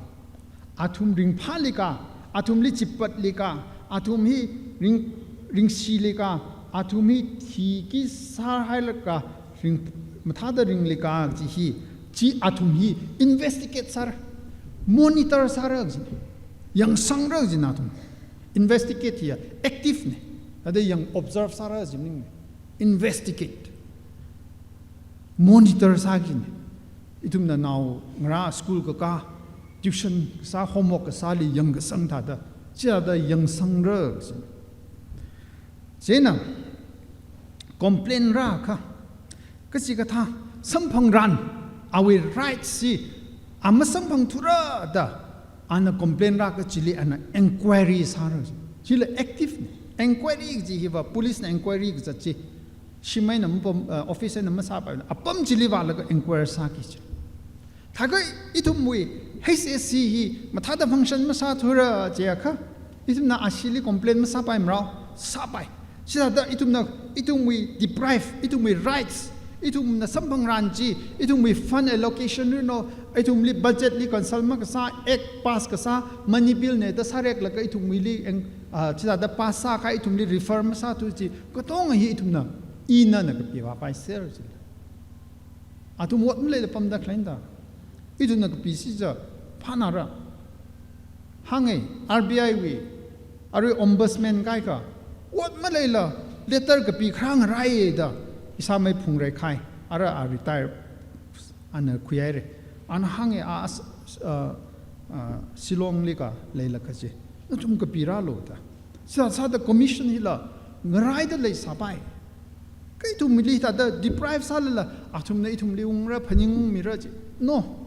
athum ringphālikha, athumli chipatlikha, athum hi ring, ringshilakha, athum hi thiki sāhailaga ring, mathāda ringlakha kaji hi, chi athum hi investigate sāra, monitor sāra kaji, yangsangra kajina athum. Investigate hiya active na, thāda yang observe sāra kaji maningmana. Investigate, monitor sākina. Ithumna naongarā school kakā, tuition kasā, homework kasāli yangkasang thāda, chithāda yangsangra kaji. Chieina complain rākha, kachikathā samphangran, awui rights chi a masamphangthura da ana complain rākha chili ana inquiry sāra. Chila active na. Inquiry kaji hiva police na inquiry kazat chi, shim eina mapam, uh, office eina masāpai, apam chili vālaga inquiry sāki kaji. Thākha ithumwui H S C hi mathāda function masāthura jiakha, ithumna ashili complain masāpaimara, sāpai. Chithāda ithumna, ithumwui deprive, ithumwui rights, ithumna samphangran chi, ithumwui fund allocation rino, ithumli budget li consult makasā, act pass kasā, money bill na da sāreklaga ithumwuili eng, ah, chithāda pass sākha ithumli refer masāthu chi, katonga hi ithumna, ina na kapi vāpaiser chi. Athum ot maleila pamda khaleina da. Ithumna kapi si ja phānara. Hānga R B I wui, arui ombudsman kaikha, ot maleila letter kapi kharā ngarai da, ishāmei Phungreikha, ara a retire, ana khuihaira. Ana hānga a, a, a, Shillong li kha leilakha chi, nathum kapi rālu da. Sā, sāda commission hila ngaraida leisāpai. Kha ithumli thāda deprive sālala, athumna ithumli ungra, phaningungmira chi. No.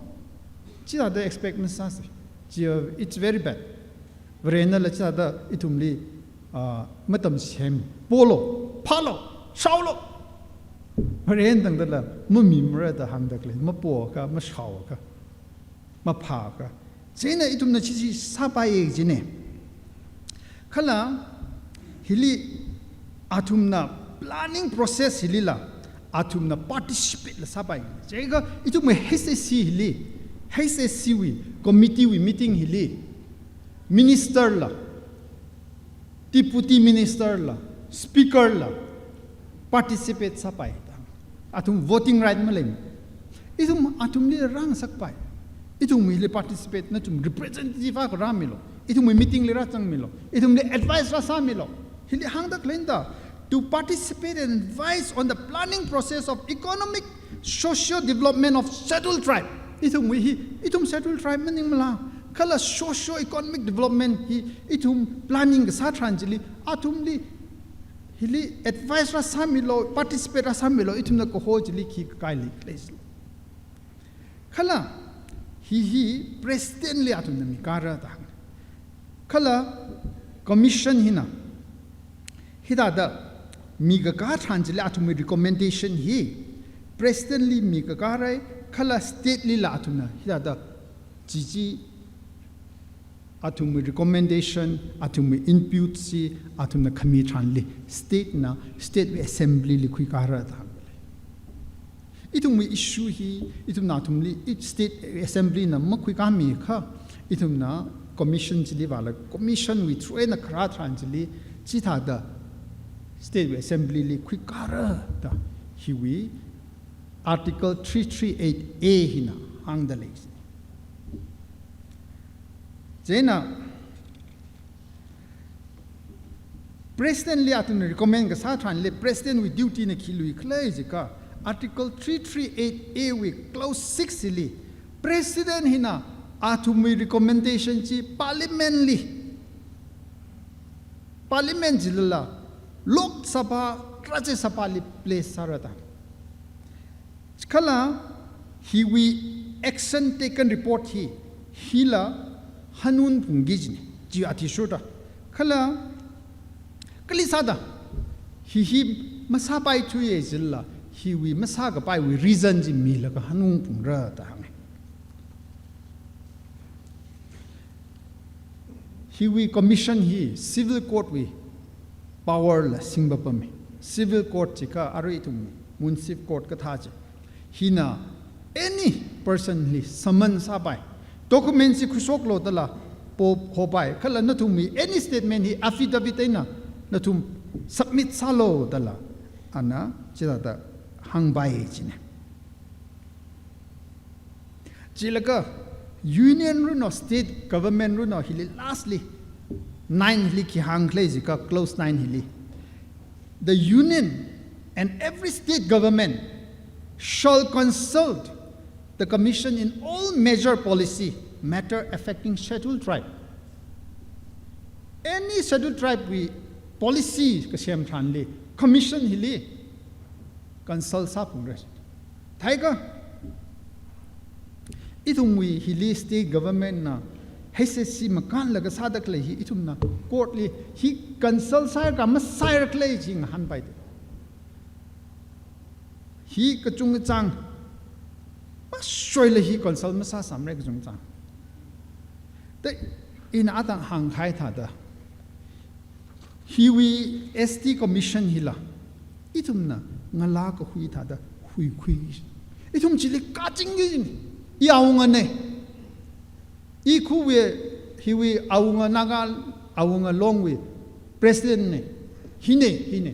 Chithāda expect masāsa. Chi, uh, it's very bad. Varenala chithāda ithumli, uh, matamsem, polu, phālu, shaolu. Varen tangdala mamimara da hāngda khalei, mapoakha, mashaoakha, maphāakha. Chieina ithumna chi chi sāpaiya kajina. Kala hili athumna planning process hilila athumna participate la sāpai. Chiakha ithumwui H S C hili, H S C wui committee wui meeting hili, minister la, deputy minister la, speaker la participate sāpai. Athum voting right malei. Ithum athumli rāngasakpai. Ithumwuili participate, nathum representative akha rāmilu. Ithumwui meeting li rāzangmilu. Ithumli advice rāsāmilu. Hili hāngda khaleina da, to participate and advise on the planning process of economic, socio-development of Scheduled Tribe. Ithumwui hi, ithum Scheduled Tribe maningmala, kala socio-economic development hi ithum planning kasā tharan chili, athumli hili advice rāsāmilu, participate rāsāmilu, ithumna kaho chili khi kakaili khalei chili. Kala hi hi President li athumna mikara da hāng. Kala Commission hina hithāda mikaka tharan chili athumwui recommendation hi President li mikakarai, kala State lila athumna hithāda chichi athumwui recommendation, athumwui input chi athumna khami tharanli State na State Assembly li khuikara da hāng. Ithumwui issue hi, ithumna athumli, i State Assembly na makhuikami kha, ithumna Commission chili vāla, Commission wui through eina khara tharan chili, chithāda State Assembly li khuikara da hiwui Article three three eight A hina hāngda lei. Chieina, President li athumna recommend kasā tharanli, President wui duty na khi luikhala jiakha, Article three three eight A wui clause six li, President hina athumwui recommendation chi Parliament li, Parliament chilala, Lok Sabha, Rajya Sabha li place sāra da. Kala hiwui action taken report hi, hila hanungphungki kajina, chi athishurda. Kala kali sāda hi hi masāpaithuya jilala, hiwui masākapaiwui reason chi milaga hanungphungra da hānga. Hiwui Commission hi Civil Court wui power la singpapama. Civil Court jiakha arui ithum Municipal Court kathā chi. Hina any person li summon sāpai, document chi khuishoklu dala po hopai, kala nathumwui any statement hi affidavit eina nathum submit sālu dala, ana chithāda hāngpai jina. Chilaga Union runo State Government runo hili lastly nine hili khi hāngkhala jiakha clause nine hili, "The Union and every State Government shall consult the Commission in all major policy matter affecting Scheduled Tribe." Any Scheduled Tribe wui policy kasem tharanli Commission hili consult sāphungra. Theiakha, ithumwui hili State Government na H S C makānlaga sāda khalei hi ithumna court li hi consult sāra kha masāra khala chi ngahānpai. Hi kachungkachāng, masoila hi consult masāsamra kachungkachāng. Te ina atang hāngkahai thāda, hiwui S T Commission hila ithumna ngalā kahui thāda huikhui. Ithum chili kachingki kajina. I awungana. I khuwui, hiwui awunga Naga, awunga Longwui President na. Hina, hina.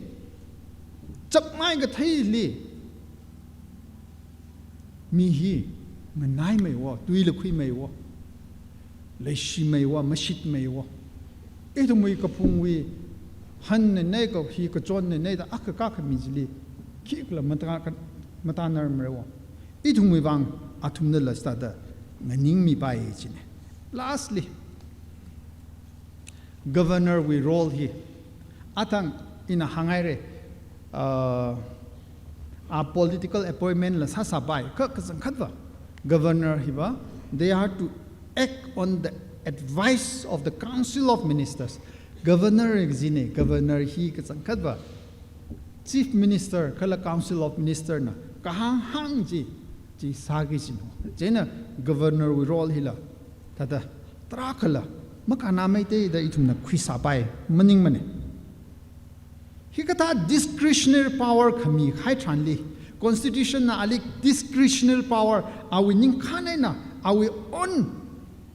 Chapmai katheili mi hi nganaimeiwo, tuila khuimeiwo, leishimeiwo, mashitmeiwo. Ithumwui kaphungwui hanna nei ka hi kachonna nei da akha kakha mi chili khikhala mata-, matanarmeiwo. Ithumwui vang athumnala sāda nganingmipai jina. Lastly, Governor wui role hi, atang ina hānghaira, uh, a political appointment la sāsāpai, kha kachangkhatva Governor hiva, they are to act on the advice of the Council of Ministers. Governor kajina, Governor hi kachangkhatva Chief Minister kala Council of Minister na kahāng hāng chi, chi sāki kajina. Chieina Governor wui role hila thāda tarākhala makānnameitei da ithumna khuisāpai maningmana. Hikathā discretionary power khamikahai tharanli, Constitution na ali discretionary power, awui ningkhān eina, awui own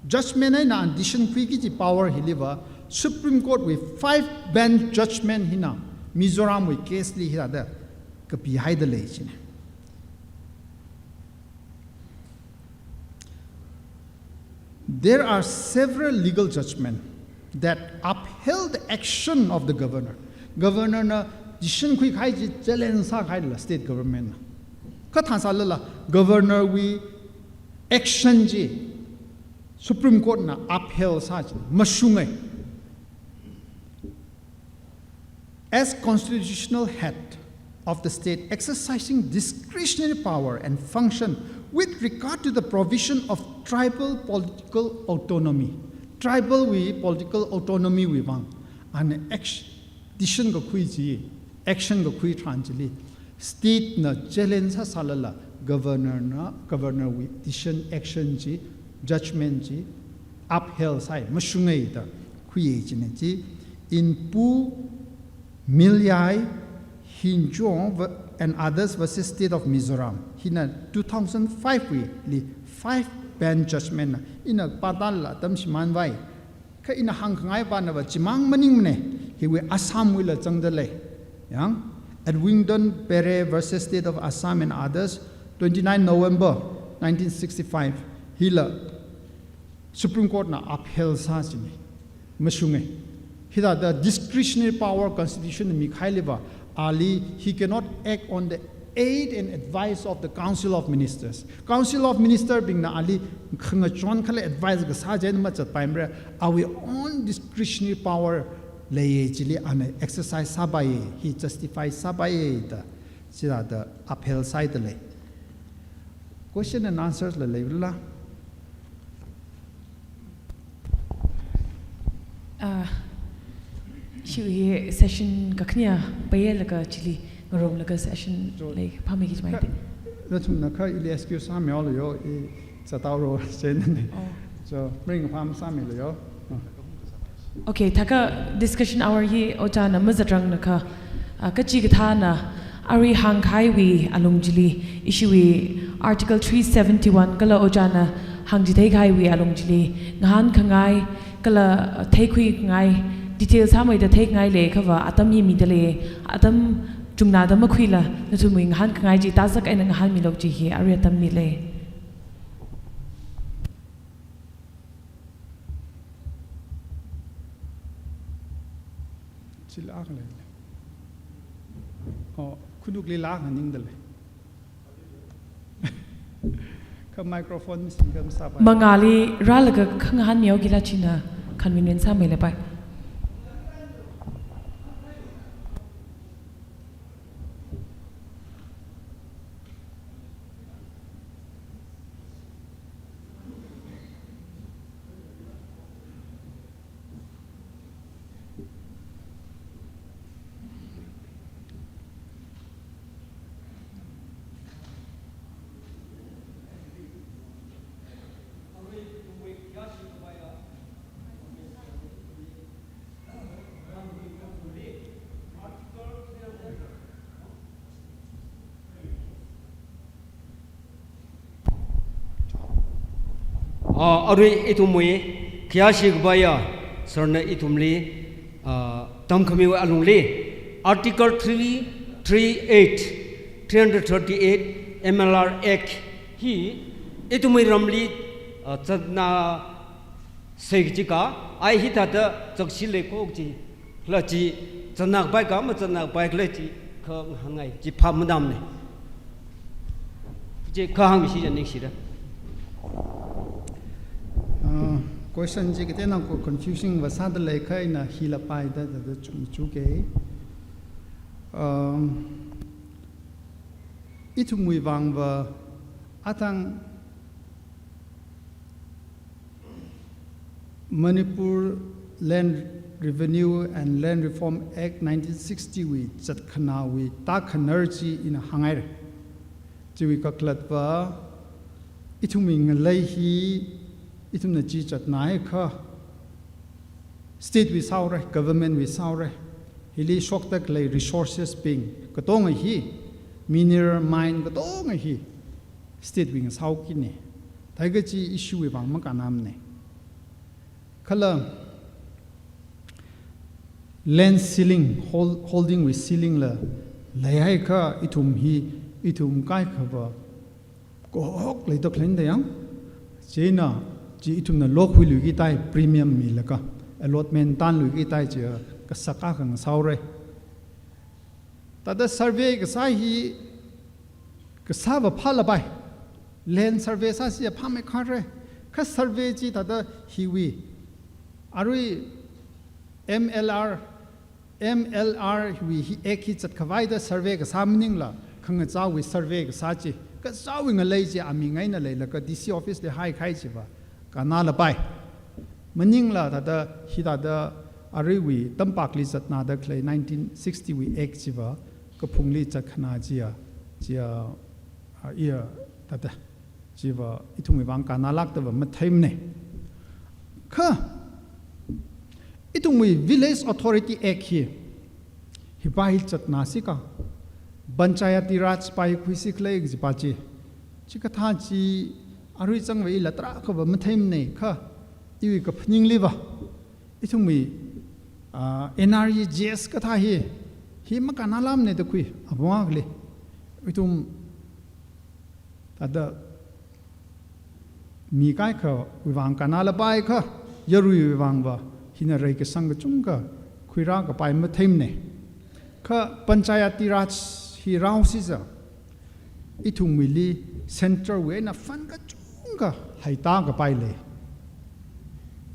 judgment eina decision khuiki kaji power hiliva, Supreme Court wui five bench judgment hina Mizoram wui case li hithāda kapihaida lei jina. There are several legal judgments that upheld the action of the governor. Governor na decision khuikahai chi challenge sākahaila state government na. Kha thāsālala governor wui action chi Supreme Court na upheld sā chi mashunga. As constitutional head of the state exercising discretionary power and function With regard to the provision of tribal political autonomy, tribal wui political autonomy wui vang, ana action, decision kakhui chi, action kakhui tharan chili, state na challenge sāsālala, governor na, governor wui decision, action chi, judgment chi, upheld sāi, mashungai da khuiya china chi, Inpu, Milyai, Hinchong ve-, and others versus State of Mizoram. Hina two thousand five wui li five bench judgment na. Ina pātālala atam shimānvai. Kha ina hāngkhangai pānava chimang maningmana. Hiwui Assam wuila zangda lei. Yang, Edwington Pere versus State of Assam and others, twenty-nine November nineteen sixty-five. Hila Supreme Court na upheld sā china. Mashunga. Hithāda discretionary power constitution na mikahai leiva, ali, he cannot act on the aid and advice of the Council of Ministers. Council of Minister bingna ali khangachon kala advice kasā china mazatpaimara, awui own discretionary power leiya chili ana exercise sāpaiya, he justify sāpaiya da, chithāda upheld sāhaida lei. Question and answers la leila? Ah, ishi hi session kakhane pailaga chili ngarumlaga session So, lei phāmeiki jimai kha, ting. Nathumna kha ili excuse sāmilu yo, i zathaora china. Oh. So, ring phāmasāmilu yo. Oh. Okay, thākha discussion hour hi ojāna mazatrang na kha, ah, kachikathāna arui hāngkahaiwui alung chili, ishiwui Article three seventy-one kala ojāna hāngchitheikahaiwui alung chili, ngahānkhangai kala, ah, theikhuingai, detail sāmeida theingai leiakhava atam hi mida lei, atam chungna da makhuila, nathumwui ngahānkhangai chi tazak eina ngahānmilu kaji hi arui atam mile. Chila akha lei. Oh, khanukli la nganingda lei. Kha microphone mi singkam sāpai. Mangāli rālaga khangahānmihaokila china convenient sāmeilapai. Ah, arui ithumwui khayāshi kapaiya sir na ithumli, ah, tamkhamiwui alungli Article three three eight, three hundred thirty-eight M L R Act hi ithumwui ramli, ah, zatna sai kaji kha, ai hithāda zakshi leiko kaji, kala chi zatna kapai kha mazatna kapai khala chi kha ngahānngai, chi phap matamna. Chi kha hāngmishi chān ningshida. Ah, question chi kateonao confusing va sāda lei kha ina hila paida da, da chungchuke. Um, ithumwui vangva athang Manipur Land Revenue and Land Reform Act nineteen sixty wui zatkhanāwui tākhanar chi ina hānghaira. Chiwui kakhalatva ithumwui ngalei hi ithumna chi zatnaiakha state wui sāhaora, government wui sāhaora. Hili shokda khalei resources bing katonga hi, mineral mine katonga hi state wui ngasāhaokina. Thākha chi issue wui vang makannamana. Kala land ceiling, hol-, holding wui ceiling la leihaiakha ithum hi, ithum kaikhava kahok leida khalei da yang. Chieina chi ithumna lokhuiluiki tai premium milaga, allotment tanluiki tai chi kasak akha ngasāhaora. Thāda survey kasā hi, kasāva phālapai. Land survey sāsi phāmeikhara. Kha survey chi thāda hiwui, arui M L R, M L R wui hi act hi zatkhavai da survey kasā maningla, khangachāwui survey kasā chi, Kazāwui ngalei chi aming eina leilaga D C office li haikahai chiva kannalapai. Maningla thāda, hithāda aruiwui tampakli zatnada khalei nineteen sixty wui Act chiva kaphungli zatkhanā chiya, chiya, a, iya, thāda, chiva ithumwui vang kannalākdava matheimana. Kha, ithumwui Village Authority Act hi, hipa hi zatnāsi ka, Panchayati Raj pa hi khuisi khalei kajipa chi. Chikathā chi arui zangva ila tarākhava matheimana kha, iwui kaphaningliva, ithumwui, ah, N R E G S kathā hi, hi makannalāmana da khui, apong akhali. Ithum thāda mi kaikhawui vang kannalapai kha, yaruiwui vangva, hina reikasang kachungkha khuirākapai matheimana. Kha Panchayati Raj hi rāhaosi za, ithumwuili centre wui eina fund kachungkha heitākapai lei.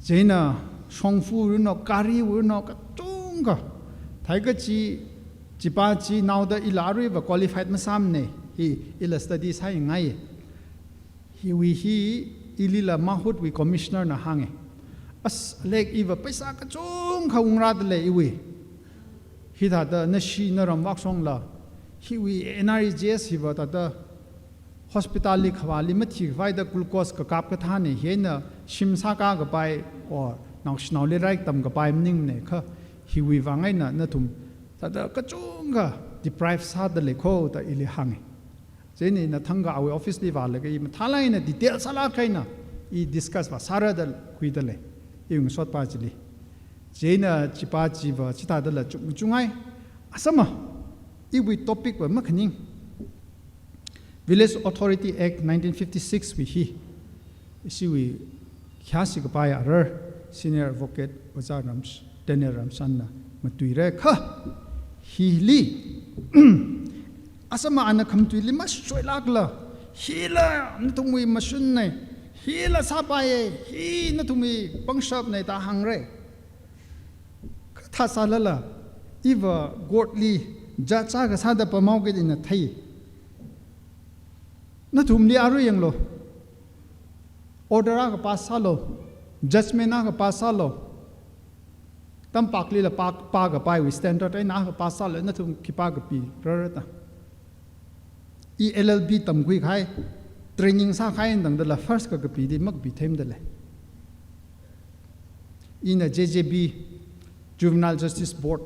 Chieina shongfawui eina, gariwui eina, kachungkha. Thāda kachi, chipa chi naoda ila aruiva qualified masāmana, hi ila study sāngai. Hiwui hi ilila mahutwui commissioner na hānga. As, lek iva paisa kachungkha ungrāda lei iwui. Hithāda nashi naram vāshongla, hiwui N R E G S hiva thāda hospital li khavāli mathikhavai da glucose kakap kathāna, hina shim sākā kapai, or naoshinaoli lairik tamkapai maningmana kha, hiwui vang eina nathum thāda kachungkha deprive sāda lei kho da ili hānga. Chieina ina thangkha awui office li vālaga i mathālāk eina detail sālāk eina i discuss vāsāra da khuida lei, iwui ngasotpa chili. Chieina chipa chiva chithādala chungchungai. Asama, iwui topic va makhaning. Village Authority Act nineteen fifty-six wui hi, ishiwui khayāshi kapai arar, Senior Advocate Ojā Rams-, Daniel Ramshanna matuira kha, hili, asama ana khamatuili mashoilākla, hila nathumwui mashunna, hila sāpaiya, hi nathumwui pangshapna da hāngra. Kathā sālala, iva court li judge akha sāda pamhaoki da ina thei. Nathumli arui yanglu. Order akha pass sālu. Judgment akha pass sālu. Tampak lila pā, pākapaiwui standard eina akha pass sālu, nathum khipā kapirarra da. I L L B tamkhui kahai, training sākahai tangdala first kakapi di makapi theimada lei. Ina J J B, Juvenile Justice Board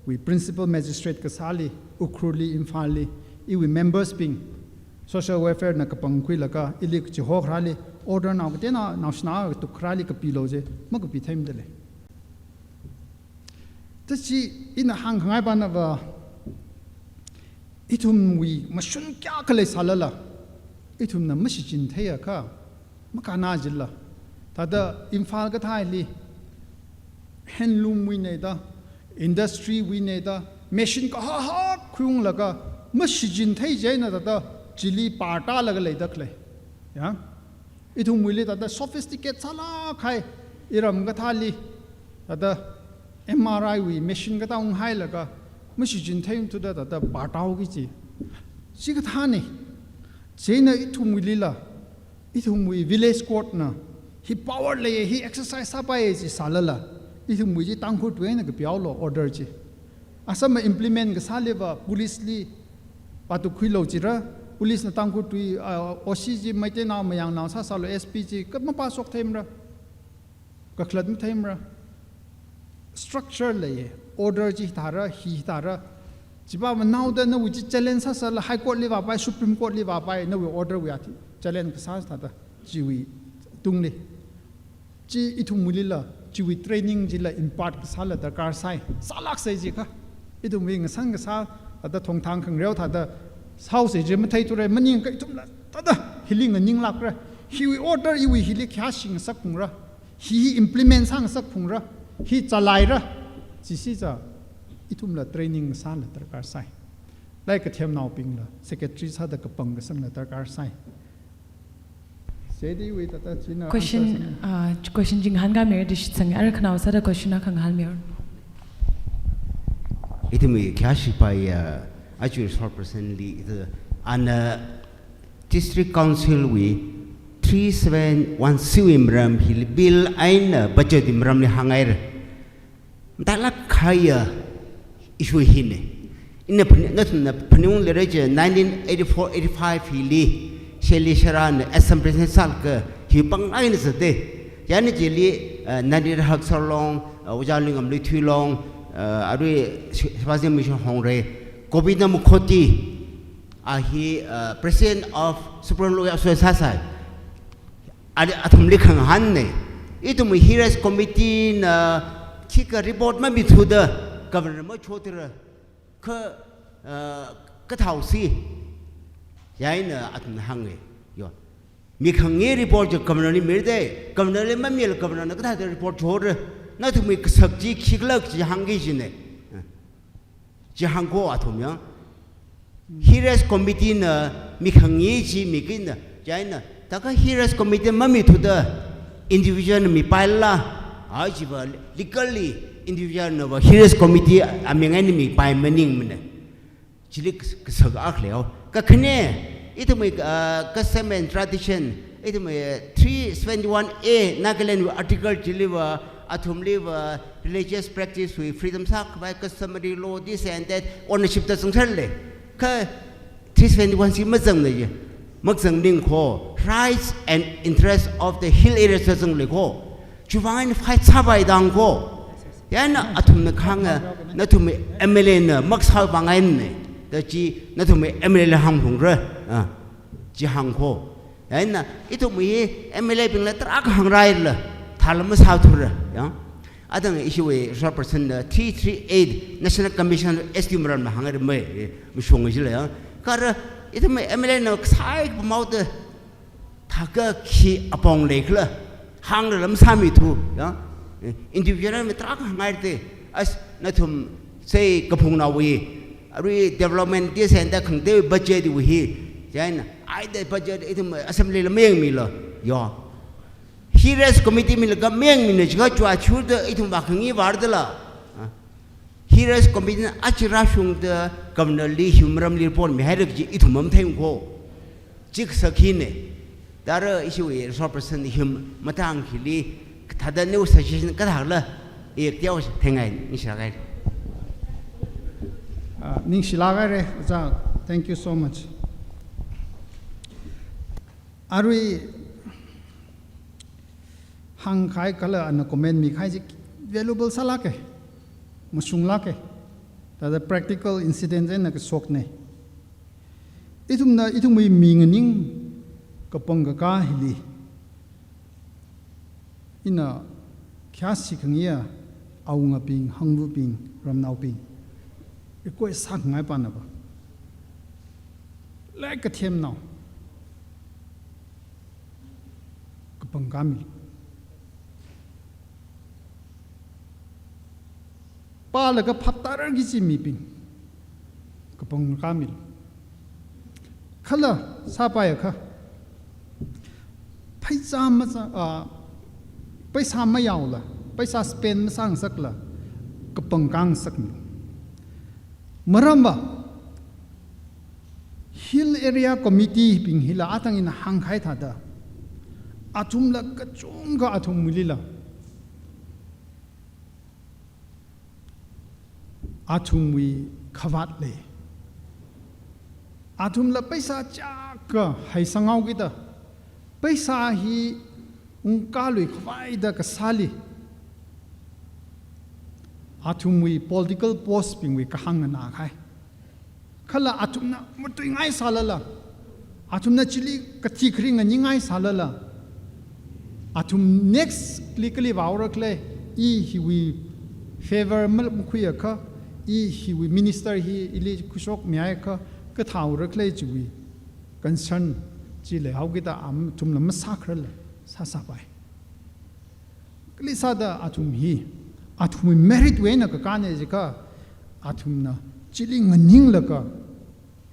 wui Principal Magistrate kasāli, Ukhrulli, Imphalli, iwui members bing, social welfare na kapangkhuilaga, ili chihokharāli, order nao kateonao, naoshinao katuk kharāli kapilu je, makapi theimada lei. Tachi ina hāngkhangai panava, ithumwui mashun kayākha leisālala, ithumna mashichin theiakha, makannā jila. Thāda Imphal kathāli, handloom wuina da, industry wuina da, machine kahak hak khuiunglaga, mashichin thei chieina thāda, chili par tālaga leida khalei. Ya? Ithumwuili thāda sophisticate sālāk kahai, iram kathāli, thāda M R I wui machine kathā unghailaga, mashichin theithuda thāda par tāhaoki chi. Chikathāna, chieina ithumwuilila, ithumwui village court na, hi power lei, hi exercise sāpai chi sālala, ithumwui chi Tangkhul tui eina kapihaolu order chi. Asama implement kasāliva police li pātuk khuilu jira, police na Tangkhul tui, ah, O C chi Meiteinao Mayangnao sāsālu, S P chi ka mapāshok theimara, kakhalat matheimara. Structure lei, order chi hithāra, hi hithāra. Chipa manaoda nawui chi challenge sāsāla High Court li vāpai, Supreme Court li vāpai, nawui order wui athi challenge kasā thāda, chiwui tungli. Chi ithumwuilila, chiwui training chila impart kasāla darkar sai. Sālāksei jikha. Ithumwui ngasang kasā, thāda thongthang khangareo thāda, sāhaosei ji matheithura, maningakha ithumla, thāda, hili nganinglākra. Hiwui order iwui hili khayāshi ngasakphungra. Hi, hi implement sāngasakphungra. Hi chalaira. Chisi cha, ithumla training sāla darkar sai. Lairik kathemnaobingla, secretary sāda kapang kasangla darkar sai. Sedi wui thāda china Question, answer sāna. Ah, question chi ngahānkāmira da shitsanga, ara khanaowa sāda question akha ngahānmira. Ithumwui khayāshi pai, ah, aja resource person li, ithum ana District Council wui three seven one C wui maram hili bill eina budget wui maramli hānghaira. Matailāk kahaiya issue hina. Ina phan-, nathumna phaningungli rei chi nineteen eighty-four eighty-five hili Shelley Sharana Assam President sālaga hi pāng eina zata. Chieina chili, uh, Nandita Haksar Long, uh, Ojā Lingam Luithui Long, uh, arui Shi-, Shivajee Mission Hongre, Govinda Mukhoti, a hi, uh, President of Supreme Local Association sāsai. Ari athumli khangahānna. Ithum Hill Committee na khikha report mamithuda Governor machothura kha, uh, kathāhaosi. Chieina athumna hānga. Yo. Mikhangayei report chi Governor li mirda. Governor li mamila Governor na kathāda report chora. Nathumwui kasak chi khikhala chi hāngki kajina. Chi hāngkho athum ya. Hill Committee na mikhangayei chi mikina, chieina, thākha Hill Committee mamithuda individual na mipaila, a chiva legally individual nava Hill Committee aming eina mipai maningmana. Chili kas-, kasak akha leihao. Kakhane, ithumwui, ah, custom and tradition, ithumwui three seventy-one A Nagaland article chiliva, athumliva religious practice wui freedom sākhavai, customary law, this and that, ownership da zangserlei. Kha three seventy-one C mazangna ji. Makazang ningkho, rights and interests of the hill areas da zangleikho. Chiwui vang eina fight sāpai dangkho. Chieina athumna kahānga, nathum M L A na makasā vang eina da chi, nathum M L A la hāngphungra. Ah, chi hāngkho. Chieina ithum hi M L A bingla tarākha hāngraila, thāla masāthura, ya. Athang ishiwui resource person na three three eight National Commission S T maram na hāngra mai, eh, mashunga jila, ya. Kha ara ithum M L A na kasai pamao da, thākha khi apong leikhala, hānglala masāmithu, ya. Eh, individual mi tarākha hāngngaite, as nathum sai kaphungnaowui, arui development this and that khangateiwui budget wui hi, chieina, ai da budget ithum assembly la mayangmilo, yo. Hill Committee milaga mayangmina jiakha chua chuda ithum vākhangai vārdala. Ah. Hill Committee na aja rāshungda Governor li hi maramli report mihaira kaji ithum mamatheikho. Chi kasak hina. Thāda ishiwui resource person hi matang hili kathāda nawui suggestion kathāla, eh, tiao thengai, ningshilāk haira. Ah, ningshilāk haira, Ojā. Thank you so much. Arui hāngkahai kala ana comment mikahai chi valuable sālāka, mashunglāka. Thāda practical incident eina kashokna. Ithumna, ithumwui minganing kapangkaka hili, ina khayāshi khangayā awungabing, hanglubing, ramnaobing, request sākhangai pana pa, laik kathemnao, kapangkami. Pālaga phaptārar kaji mibing, kapangkami. Kala sāpaiakha, pheisā masā, ah, pheisā mayaola, pheisā spend masāngasakla, kapangkāngasakmi. Maramva, Hill Area Committee bing hila athang ina hāngkahai thāda, athumla kachungkha athumwuilila athumwui khavāt lei. Athumla pheisā chiyākha heisanghaokida, pheisā hi ungkālui khavaida kasāli, athumwui political post bingwui kahāng nganākahai. Kala athumna matuingai sālala, athumna chili kathi kharing nganingai sālala, athum next li kali vāora khala, i hiwui favor ma-, makhuiakha, i hiwui minister hi ili khuishokmihaiakha, kathāora khala chiwui concern chi leihaokida athumla masākhararla sāsāpai. Kali sāda athum hi, athumwui merit wui eina kakāna jiakha, athumna chili nganinglaga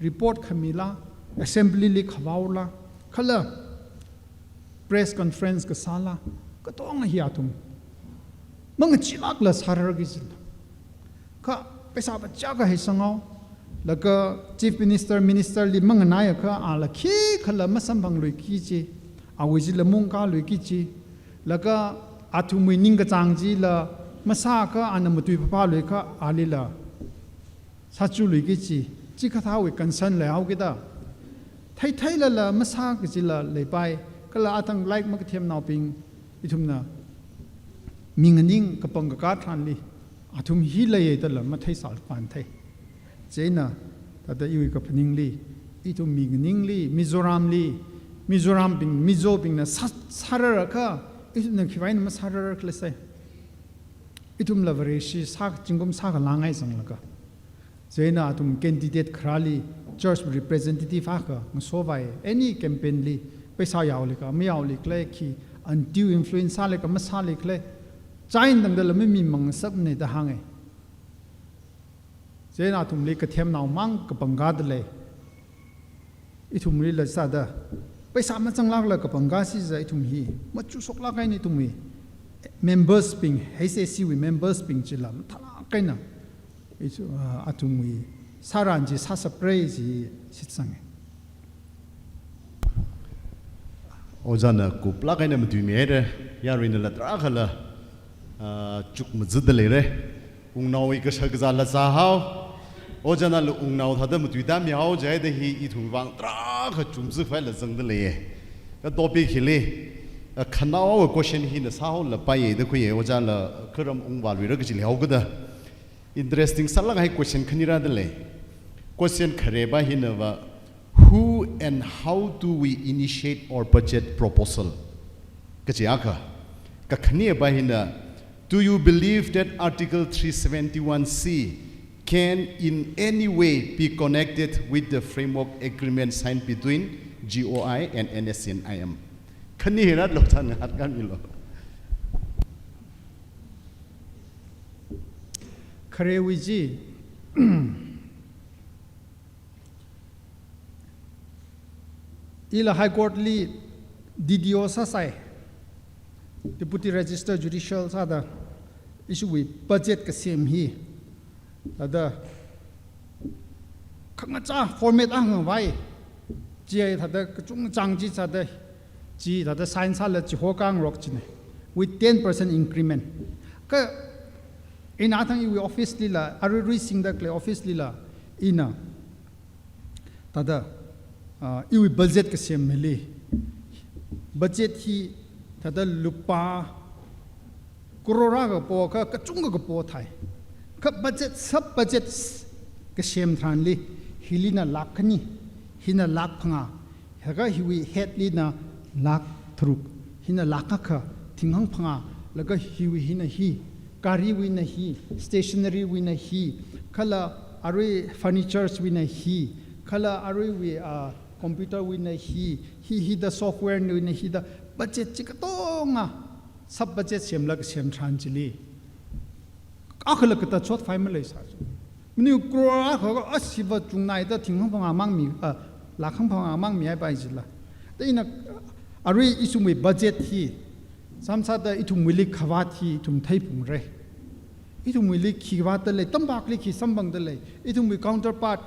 report khamila, assembly li khavāola, kala press conference kasāla, katonga hi athum mangacheelākla sārar kajila. Kha pheisā va chiyākha heisanghao, Laga Chief Minister, Minister li manganaiakha ala khikhala masamphangluiki kaji, awui chila mungkaluiki kaji, laga athumwui ningkachāng chila masākha ana matui phaphaluikha alila sāchuluiki kaji, chikathāwui concern leihaokida, theithei lala masā kajila leipai, kala athang like makathemnaobing, ithumna minganing kapangkakā tharanli, athum hi leiya dala matheisālui pānthei. Chieina, thāda iwui kaphaningli, ithum minganingli, Mizoramli, Mizorambing, Mizobingna sā, sārarakha, ithumna khiwui eina masārarakhala sai. Ithumla Vareshi sā, zingkum sākhangai zanglaga. Chieina athum candidate kharāli, church representative akha ngasovai, any campaign li, paisa yaolikha, mayaolikhala, khi undue influence sālikha, masālikhala, chieina tangdala mamimangasakmana da hānga. Chieina athumli kathemnao mang kapangkā dalei. Ithumlila sāda, paisa mazanglākla kapangkā chiza ithum hi, machukshoklāk eina ithumwui members bing, H A C wui members bing chila mathālāk eina, ithu, ah, athumwui sāran chi sāsapra chi shitsanga. Ojāna kuplāk eina matuimihaira, yaruinala tarākhala, ah, chukmajada leira. Wungnaowui kashak kazāla zāhao. Ojānala wungnao thāda matuitāmihao jihaida hi ithumwui vang tarākha chumzuk phaila zangda leiya. Kha topic hili, ah, khanaowa question hina sāhaolapaiya da khuiya, ojāla kharam ungvāluira kaji leihaokida. Interesting sālāk kahai question khani rāda lei. Question khareba hinava, "Who and how do we initiate or budget proposal?" kaji akha. Kakhaneba hina, "Do you believe that Article three seventy-one C can in any way be connected with the framework agreement signed between G O I and N S C N I M?" Khani hina lo than hat kami lo. Kharewui chi, ila High Court li D D O sāsai, Deputy Register Judicial sāda, ishiwui budget kasem hi, thāda khangachā format akha ngavai, chi thāda kachungchang chi sāda, chi thāda sign sāla chihokangarok china, with ten percent increment. Kha ina athang iwui office lila, aruirui singda khalei office lila, ina thāda, ah, iwui budget kasem hili, budget hi thāda lupā crore akha kapokha, kachungkha kapo thai. Kha budget, sub budget kasem tharanli, hilina lakh khani, hina lakh phangā, laga hiwui head lina lakh tharuk, hina lakh akha, thinghāng phangā, laga hiwui hina hi, gariwuina hi, stationary wuina hi, kala arui furnitures wuina hi, kala aruiwui, ah, computer wuina hi, hi hida software wuina hida budget chi katonga, sub budget semlaga sem tharan chili, akhala katat short file maleisā. Mani crore akha, ah, siva chungnaida thinghāng phangā mang mi, ah, lakh hāng phangā mang mihaipai jila. Da ina, arui ithumwui budget hi, samsāda ithumwuili khavāt hi ithum theiphungra. Ithumwuili khi vātda lei, tampakli khi samphangda lei, ithumwui counterpart,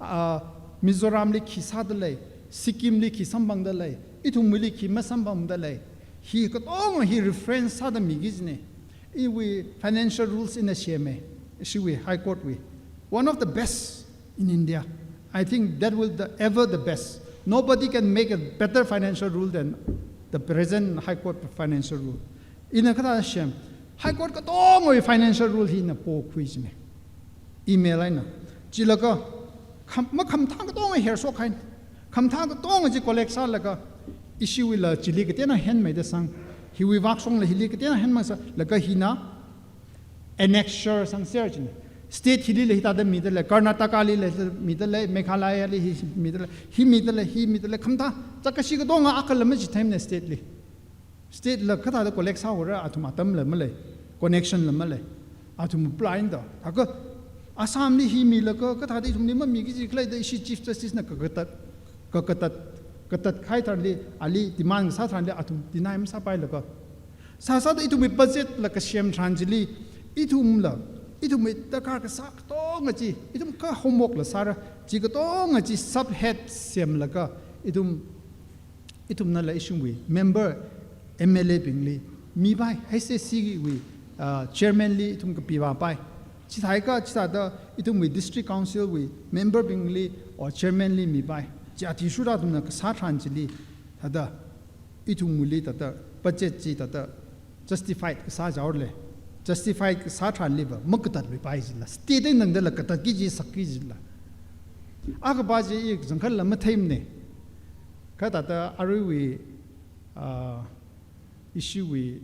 ah, Mizoramli khi sāda lei, Sikkimli khi samphangda lei, ithumwuili khi masamphangda lei. Hi katonga hi reference sāda miki jina. Iwui financial rules ina sema, ishiwui High Court wui. One of the best in India. I think that will the, ever the best. Nobody can make a better financial rule than the present High Court financial rule. Ina kathāda sem, High Court katongawui financial rule hi ina pokhui jina. Email eina. Chilaga, kham-, makhamathā katonga hershok haina. Khamathā katonga chi collect sālaga, ishiwuila chili kateonao henmeida sang, hiwui vākashongla hili kateonao henmasa, laga hina annexure sangser jina. State hilila hithāda mida lei, Karnatakali hithāda mida lei, Meghalayali hi mida lei, hi mida lei, hi mida lei, khamathā, chākashi katonga akhala machitheimana state li. State la kathāda collect sāhaora, athum atamla malei, connection la malei, athum blind da. Thākha Assamli hi milaga kathāda ithumli mamiki jikhala da ishi Chief Justice na kakatat, kakatat, kakatat kahai tharanli, ali demand sā tharanli athum deny masāpailaga. Sāsāda ithumwui budget la kasem tharan chili, ithumla, ithumwui darkar kasā kato katonga chi, ithum kha homework la sāra, chi katonga chi subhead semlaga, ithum, ithumnala ithumwui member M L A bingli mipai, H S C wui, uh, chairman li ithum kapivāpai. Chithākha, chithāda ithumwui district council wui member bingli or chairman li mipai. Chi athishurda ithumna kasā tharan chili, thāda ithumwuili thāda budget chi thāda justified kasā jaole. Justified kasā tharanliva makatatluipai jila. State eina tangdala katatki kaji sakki jila. Akha pa chi i kachangkhatla matheimane. Kha thāda aruiwui, ah, issue wui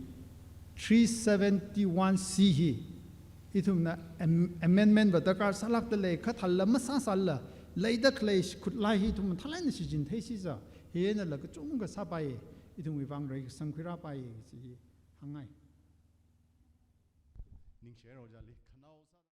three seventy-one C hi ithumna am-, amendment va darkar sālākda lei, kha thālala masāsālala, leida khalei khutlai hi ithum mathālāk eina shichin theisi sa, hi einala kachungkha sāpai, ithumwui vang reikasang khuirāpai, chi hi hāngngai. Ningshi haira ojāli,